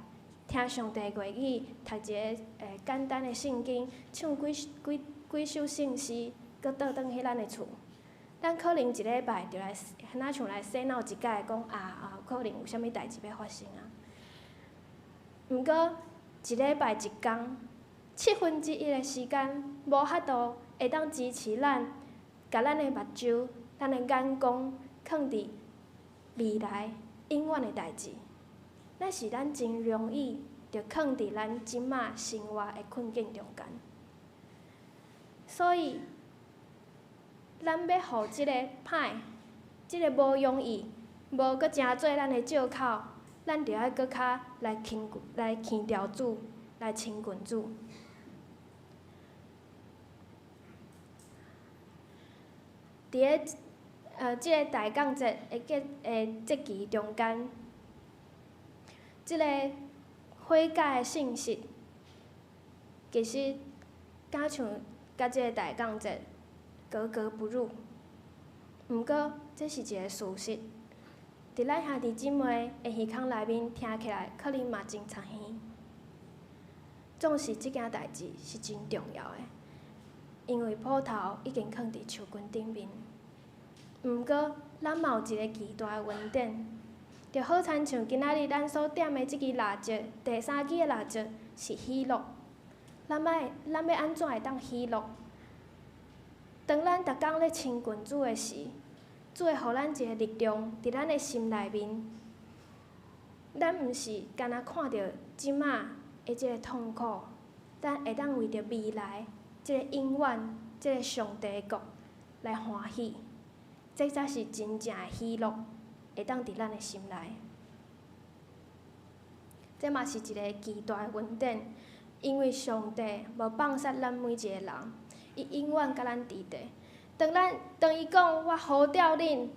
聽上帝話語，讀一个簡單的聖經，唱幾幾幾首聖詩，閣倒轉去咱的厝。咱可能一禮拜就來，若像來洗腦一擺，講啊啊，可能有啥物代誌欲發生啊。毋過一禮拜一工，1/7的時間，無法度會當支持咱，共咱的目睭、咱的眼光，囥佇未來永遠的代誌。那是咱真容易就囥佇咱這馬生活的困境中間，所以咱欲予這个歹、這个無容易、無閣誠做咱的藉口，咱著愛閣較來親來牽牢主，來親近主。佇咧這个大降節的節的節期中間。這个悔改的信息，其實敢像佮這个大降節格格不入。毋過，這是一个事實。佇咱兄弟姊妹的耳孔內面聽起來，可能嘛真賊耳。總是這件代誌是真重要的，因為斧頭已經囥佇樹根頂面。毋過，咱嘛有一个巨大的恩典。就好親像今仔日咱所點的這支蠟燭，第三支的蠟燭是喜樂。咱欲咱欲按怎會當喜樂？當咱逐工咧親近主的時，主會予咱一个力量，佇咱的心內面。咱毋是干焦看著這馬的這个痛苦，咱會當為著未來這个永遠、這个上帝的國來歡喜。這才是真正的喜樂。會當佇咱的心內，這嘛是一个巨大的恩典，因為上帝無放殺咱每一个人，伊永遠佮咱佇咧。當咱當伊講我呼召恁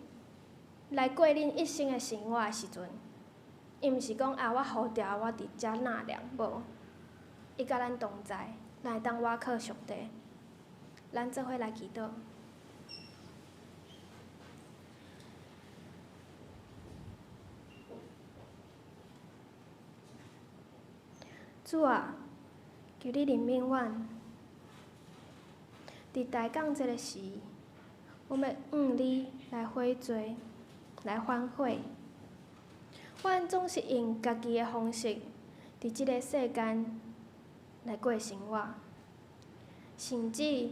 來過恁一生的生活的時陣，伊毋是講啊我呼召我佇遮納涼，無，伊佮咱同在，咱會當倚靠上帝。咱做伙來祈禱。主啊，求你憐憫阮。佇大降節的時，阮欲向你來悔罪，來反悔。阮總是用家己的方式，佇這个世間來過生活，甚至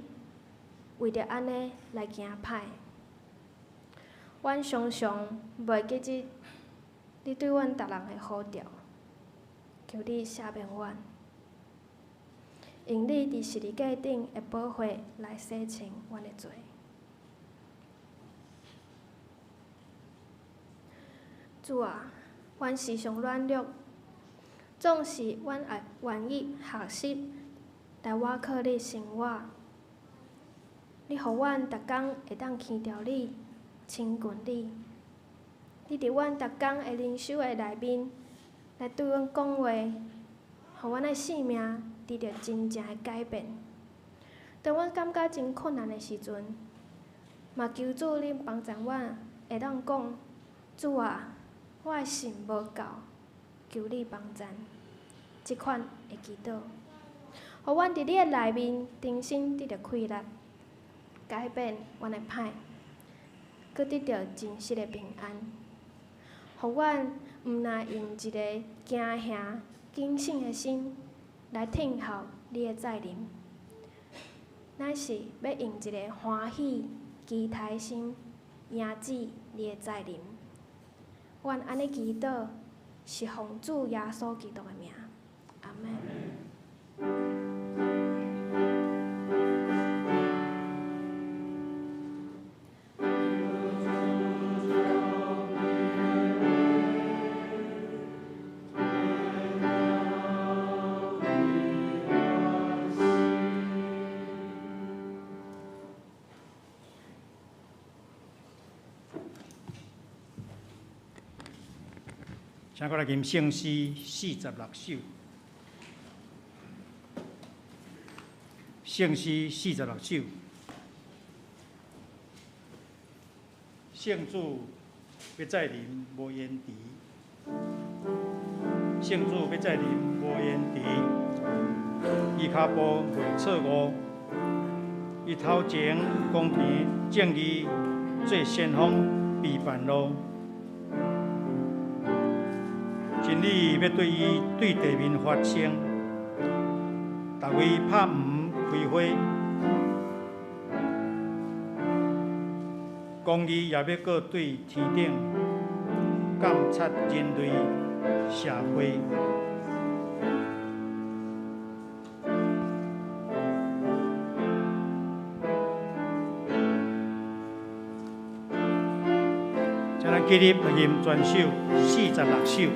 為著按呢來行歹。阮常常袂記得你對阮逐人的呼召，求你赦免阮，用你佇十字架頂的寶血來洗清阮的罪。主啊，阮時常軟弱，總是阮會願意學習來倚靠你生活。你予阮逐工會當牽著你，親近你。你佇阮逐工的靈修的內面來對阮講話，予阮的性命得著真正的改變。當阮感覺真困難的時陣，嘛求主恁幫助阮，會當講：主啊，我的信無夠，求你幫贊。這款的祈禱，予阮佇你的內面重新得著氣力，改變阮的歹，閣得著真實的平安。予阮毋若用一个驚嚇、警醒的心來等候你的再臨，乃是欲用一个歡喜、期待心迎接你的再臨。阮按呢祈禱，是奉主耶穌基督的名，阿們。
請閣來吟聖詩46首。聖詩46首，聖主欲再臨無延遲，聖主欲再臨無延遲，伊跤步袂錯誤，伊頭前公平正義做先鋒備辦路。真理欲對伊對地面發聲，逐位拍黃開花，公義也欲閣對天頂監察人類社會。請咱起立來吟全首46首。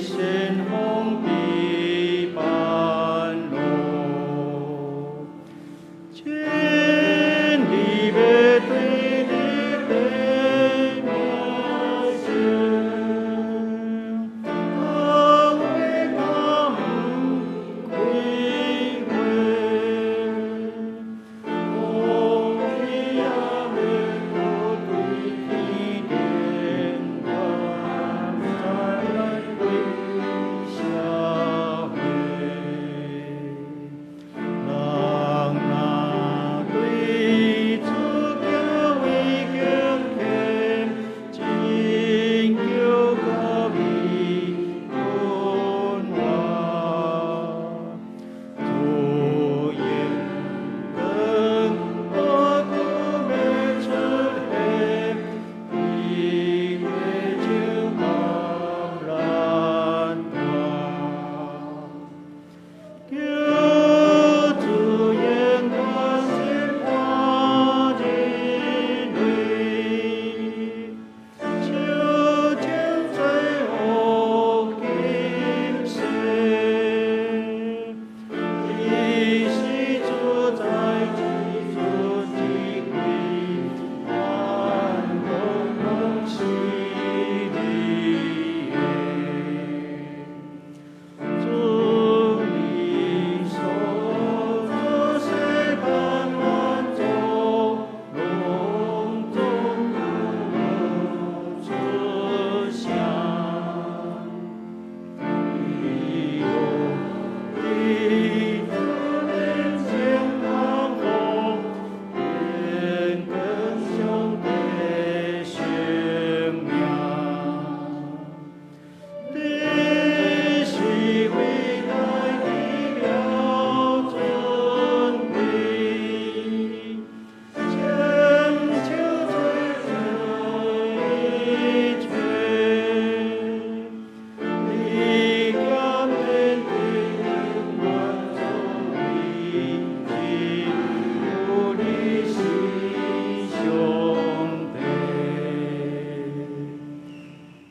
先鋒。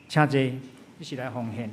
請坐，一齊來奉獻。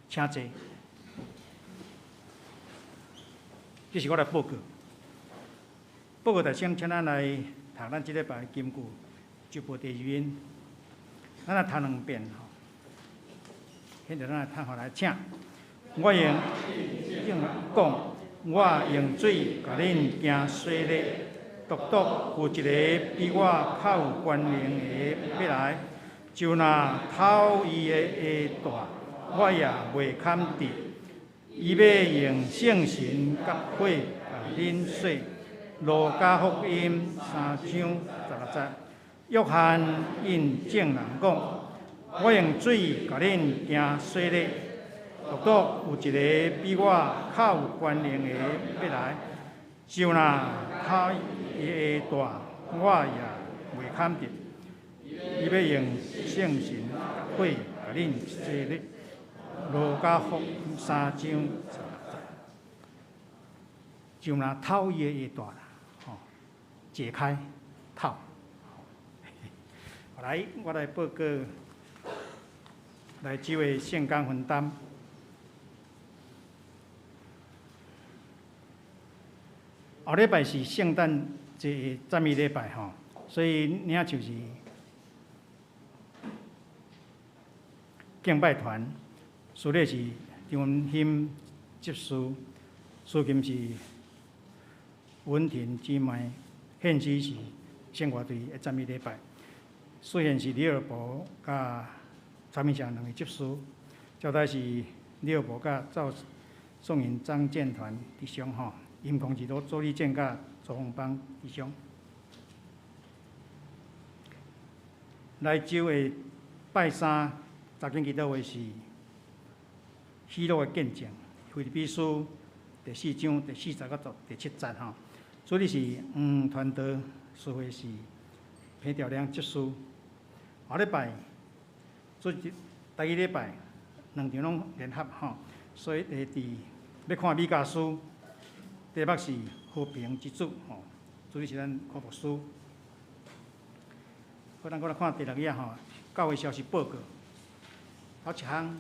請坐。這是我來報告。報告大先，請咱來讀咱這禮拜的金句，就報第二篇。咱來讀兩遍吼。現在咱來讀下來，請。我用講，我用水共恁行洗禮，獨獨有一个比我較有權能的欲來，就若透伊的鞋帶，我也袂堪得。伊欲用聖神佮火共恁洗。路加福音3章16節，約翰應眾人講：我用水共恁行洗禮，獨獨有一个比我較有權能的欲來，就若透伊的鞋帶，我也袂堪得。伊欲用聖神火共恁洗禮。路加福音3章16節，就若透伊的鞋帶啦，吼，解開透。來，我來報告來這位聖工分擔。後禮拜是聖誕節讚美禮拜吼，所以領袖是敬拜團，司禮是張文興執事，司琴是文婷姊妹，獻詩是聖樂隊的讚美禮拜，司獻是李爾博佮蔡明祥兩位執事，招待是李爾博佮趙宋颖張建團弟兄吼。音控是周立健佮周宏邦弟兄。來週的拜三查經祈禱會是喜樂的見證，腓立比書第四章第四節到第七節吼。主日是黃傳道，司會是彭兆良執事。後禮拜，主日第二禮拜兩場攏聯合吼，所以會佇欲看彌迦書，題目是和平之主吼。主日是咱柯牧師。好，咱閣來看第六頁吼，教會消息報告。頭一項，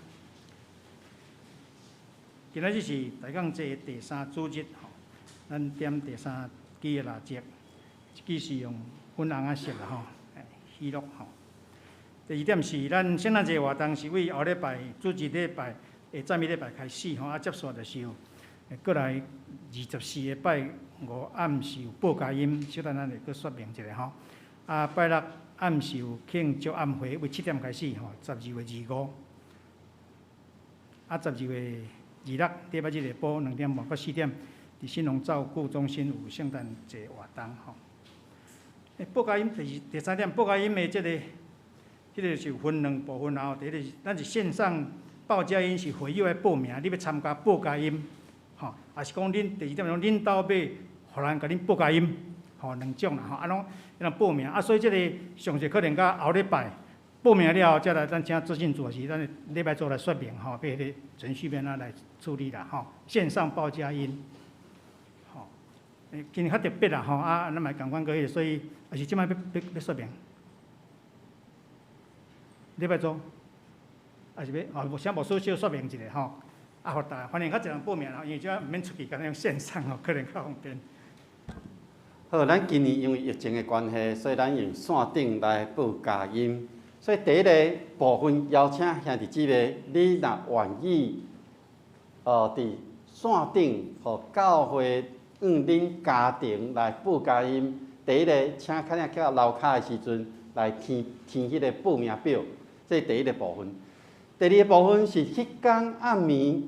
今仔日是大講節的第三主日吼，咱點第三支的蠟燭，這支是用粉紅仔色啦吼，喜樂吼。第二點是咱聖誕節活動是為後禮拜主日禮拜的讚美禮拜開始吼，啊接續就是有過來24個拜五暗時有報佳音，小等咱會閣說明一下吼。啊，拜六暗時有慶祝暗會，為7點開始吼，12月25。啊，12月26禮拜日下晡2點半到4點，佇新農照顧中心有聖誕節活動吼。欸，報佳音第二第三點，報佳音的這個，這個是分兩部分吼。第一個是咱是線上報佳音是會友愛報名，你欲參加報佳音，吼，抑是講恁第二點講恁兜欲予人共恁報佳音，吼，兩種啦吼，啊攏咱報名啊，所以這個詳細可能到後禮拜報名了後，才來咱請資訊組是咱禮拜組來說明吼，欲彼個程序欲按怎來處理啦吼，線上報佳音，吼，欸，今年較特別啦吼，啊，咱嘛仝款過彼個，所以抑是這擺欲欲欲說明，禮拜組，抑是欲哦，請牧師小說明一下吼，啊，予大家歡迎較濟人報名啦，因為這毋免出去，干焦用線上吼，可能較方便。
好，咱今年因為疫情的關係，所以咱用線頂來報佳音。所以第一個部分邀請兄弟姊妹，你若願意，佇線頂予教會向恁家庭來報佳音。第一個，請較正去到樓跤的時陣來填填彼個報名表，這是第一個部分。第二個部分是彼工暗暝，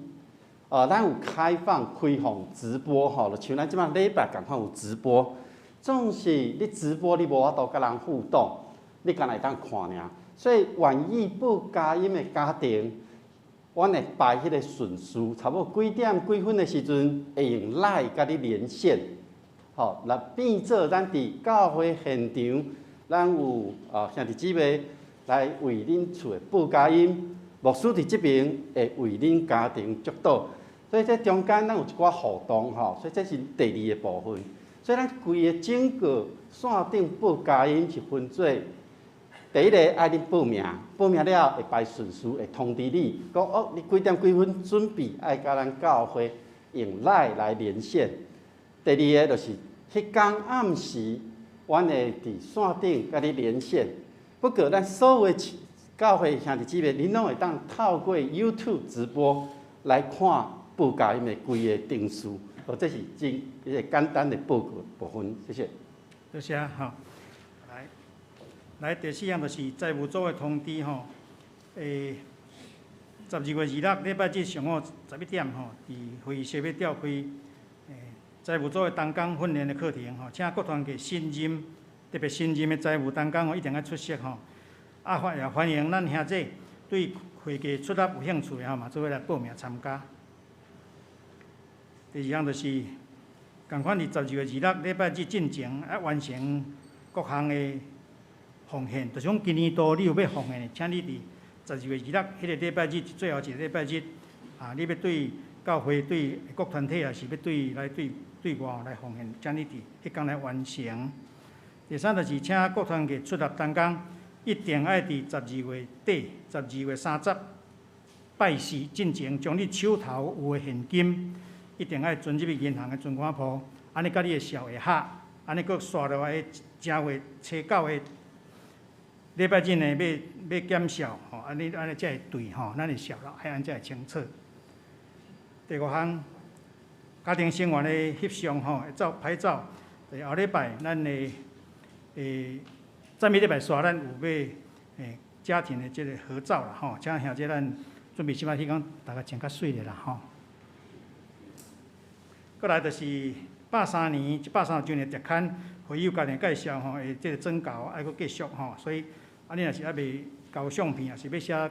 咱有開放開放直播吼，就像咱這擺禮拜仝款有直播。總是你直播你無法度佮人互動，你干焦會當看爾。所以願意報佳音的家庭，阮會排彼個順序，差不多幾點幾分的時陣，會用 LINE 共你連線，吼，來變做咱佇教會現場，咱有兄弟姊妹來為恁厝的報佳音，牧師佇這邊會為恁家庭祝禱，所以這中間咱有一寡互動吼，所以這是第二個部分。所以咱規个整個線頂報佳音是分做。第一個愛恁報名，報名了後會排順序，會通知你，講哦，你幾點幾分準備愛佮咱教會用 LINE 來連線。第二个就是彼工暗時，阮會佇線頂佮你連線。不過咱所有的教會兄弟姊妹，恁攏會當透過 YouTube 直播來看報佳音的規个程序。哦，這是真一個簡單的報告部分，謝謝。
多謝吼。來，來第四項就是財務組的通知吼。12月26禮拜日上午11點吼，佇會議室欲召開財務組的同工訓練的課程吼，請各團體新任，特別新任的財務同工吼，一定愛出席吼。啊，歡也歡迎咱兄弟對會計出納有興趣的吼，嘛做伙來報名參加。第二項就是仝款佇12月26禮拜日進前，愛完成各項的奉獻。就是講今年度你有欲奉獻的，請你佇12月26彼个禮拜日，最後一个禮拜日，啊，你欲對教會、對各團體，抑是欲對來對對外來奉獻，請你佇彼工來完成。第三就是請各團體出納同工，一定愛佇十二月底、12月30拜四進前，將你手頭有的現金，一定愛存入去銀行的存款簿，按呢佮你的數會合，按呢閣紲落來正月初九的禮拜日呢，欲欲檢數吼，按呢按呢才會對吼，咱的數啦愛按才會清楚。第五項，家庭成員的翕相吼，會照拍照。佇後禮拜咱的讚美禮拜紲，咱有欲家庭的這个合照啦吼，請兄弟咱準備這擺彼工，大家穿較媠咧啦吼。閣來就是百三年一百三十周年特刊會友家庭介紹吼，會這个徵稿愛閣繼續吼，所以啊，你若是猶未交相片，抑是欲寫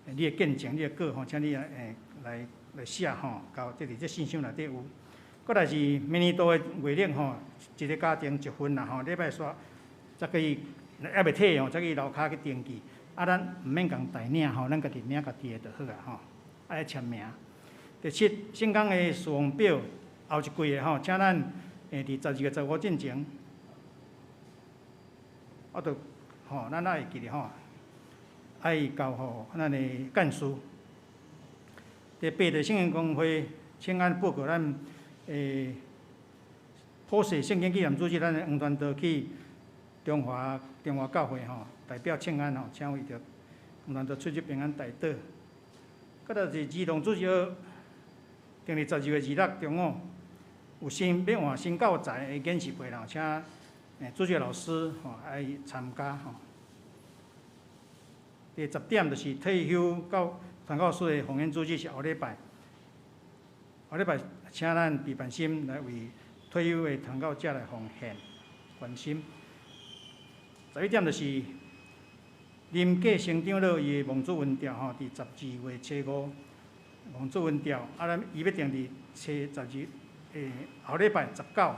你的見證、你的稿吼，請你來寫吼，交這佇這信箱內底有。閣來是明年度的月曆吼，一个家庭一份啦吼，禮拜煞才去猶未退吼，才去樓跤去登記。啊，咱毋免共代領吼，咱家己領家己的就好啊吼，愛簽名。第七，聖工的事奉表後一季的吼，請咱佇12月15進前，啊，就吼，咱愛會記得吼，愛交予咱的幹事。第八，就聖經公會，請咱報告咱普世聖經紀念主日，咱的黃傳道去中華教會吼，代表聖安吼，請為著黃傳道出入平安代禱。閣來是兒童主日學，定佇12月26中午，有新欲換新教材的研習會啦，請主日老師吼愛參加吼。第十點就是退休到傳教士的奉獻主日是後禮拜，後禮拜請咱畢萬心來為退休的傳教者來奉獻關心。11點就是林繼成長老伊的望主恩召吼，佇12月初5望主恩召，啊，咱伊欲定佇初十二後禮拜19下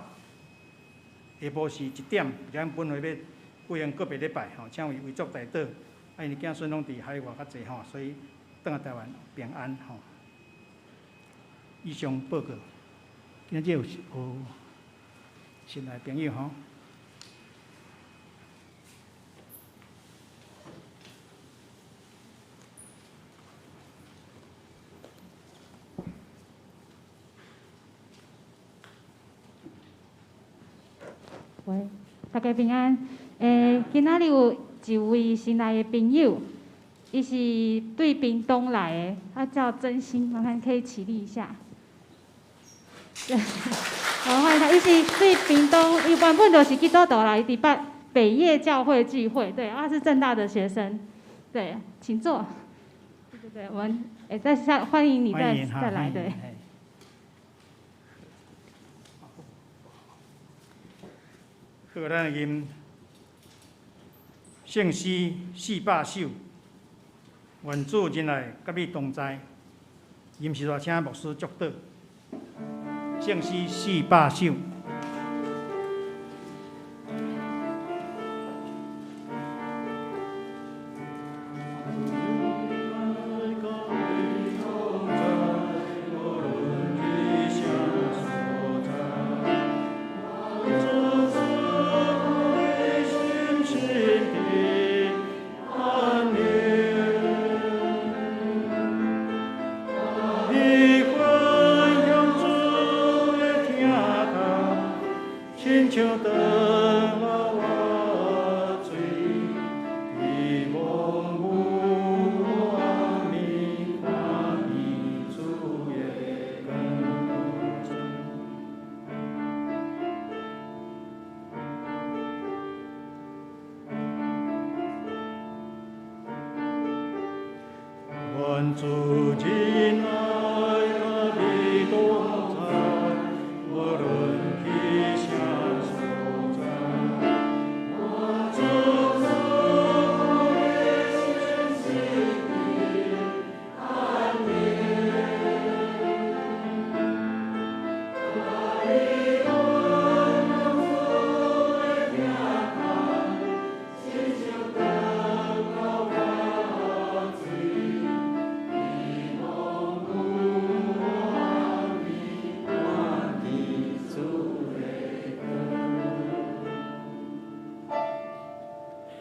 晡時1點，咱本會欲舉行告別禮拜吼，請為遺族代禱。啊，𪜶子孫攏佇海外較濟吼，所以轉來台灣平安吼。以上報告，今日有新來朋友吼。
喂，大家平安。今仔日有一位新來的朋友，伊是對屏東來的，他叫真心，麻煩可以起立一下。好，歡迎他。伊是對屏東，伊原本就是基督徒啦，伊佇北葉教會聚會，對，他是政大的學生，對，請坐。對對對，我們再下歡迎你再來，對。
好，咱吟聖詩400首，願主仁愛佮你同在。吟時請牧師祝禱。聖詩400首。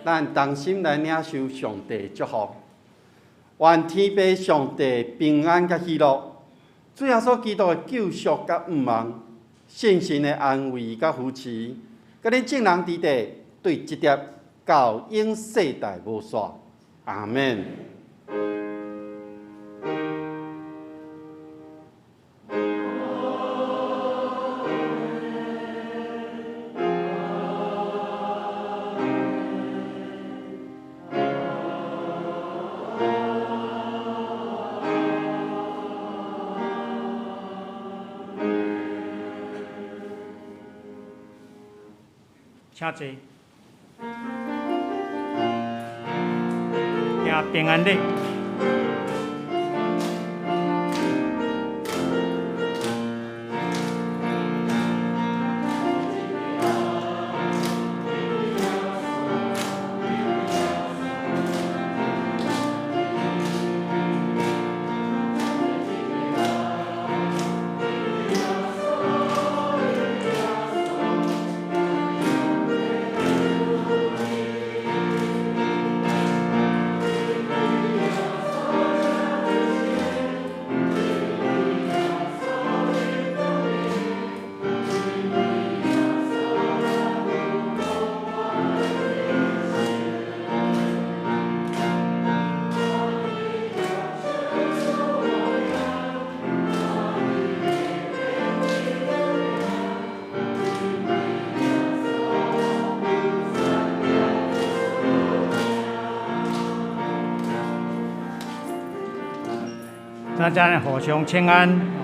咱同心來領受上帝祝福，願天父上帝平安佮喜樂，主耶穌基督的救贖佮盼望，聖神的安慰佮扶持，佮恁眾人佇底對這粒到永世代無煞。阿們。
請坐。家平安礼。大家互相请安。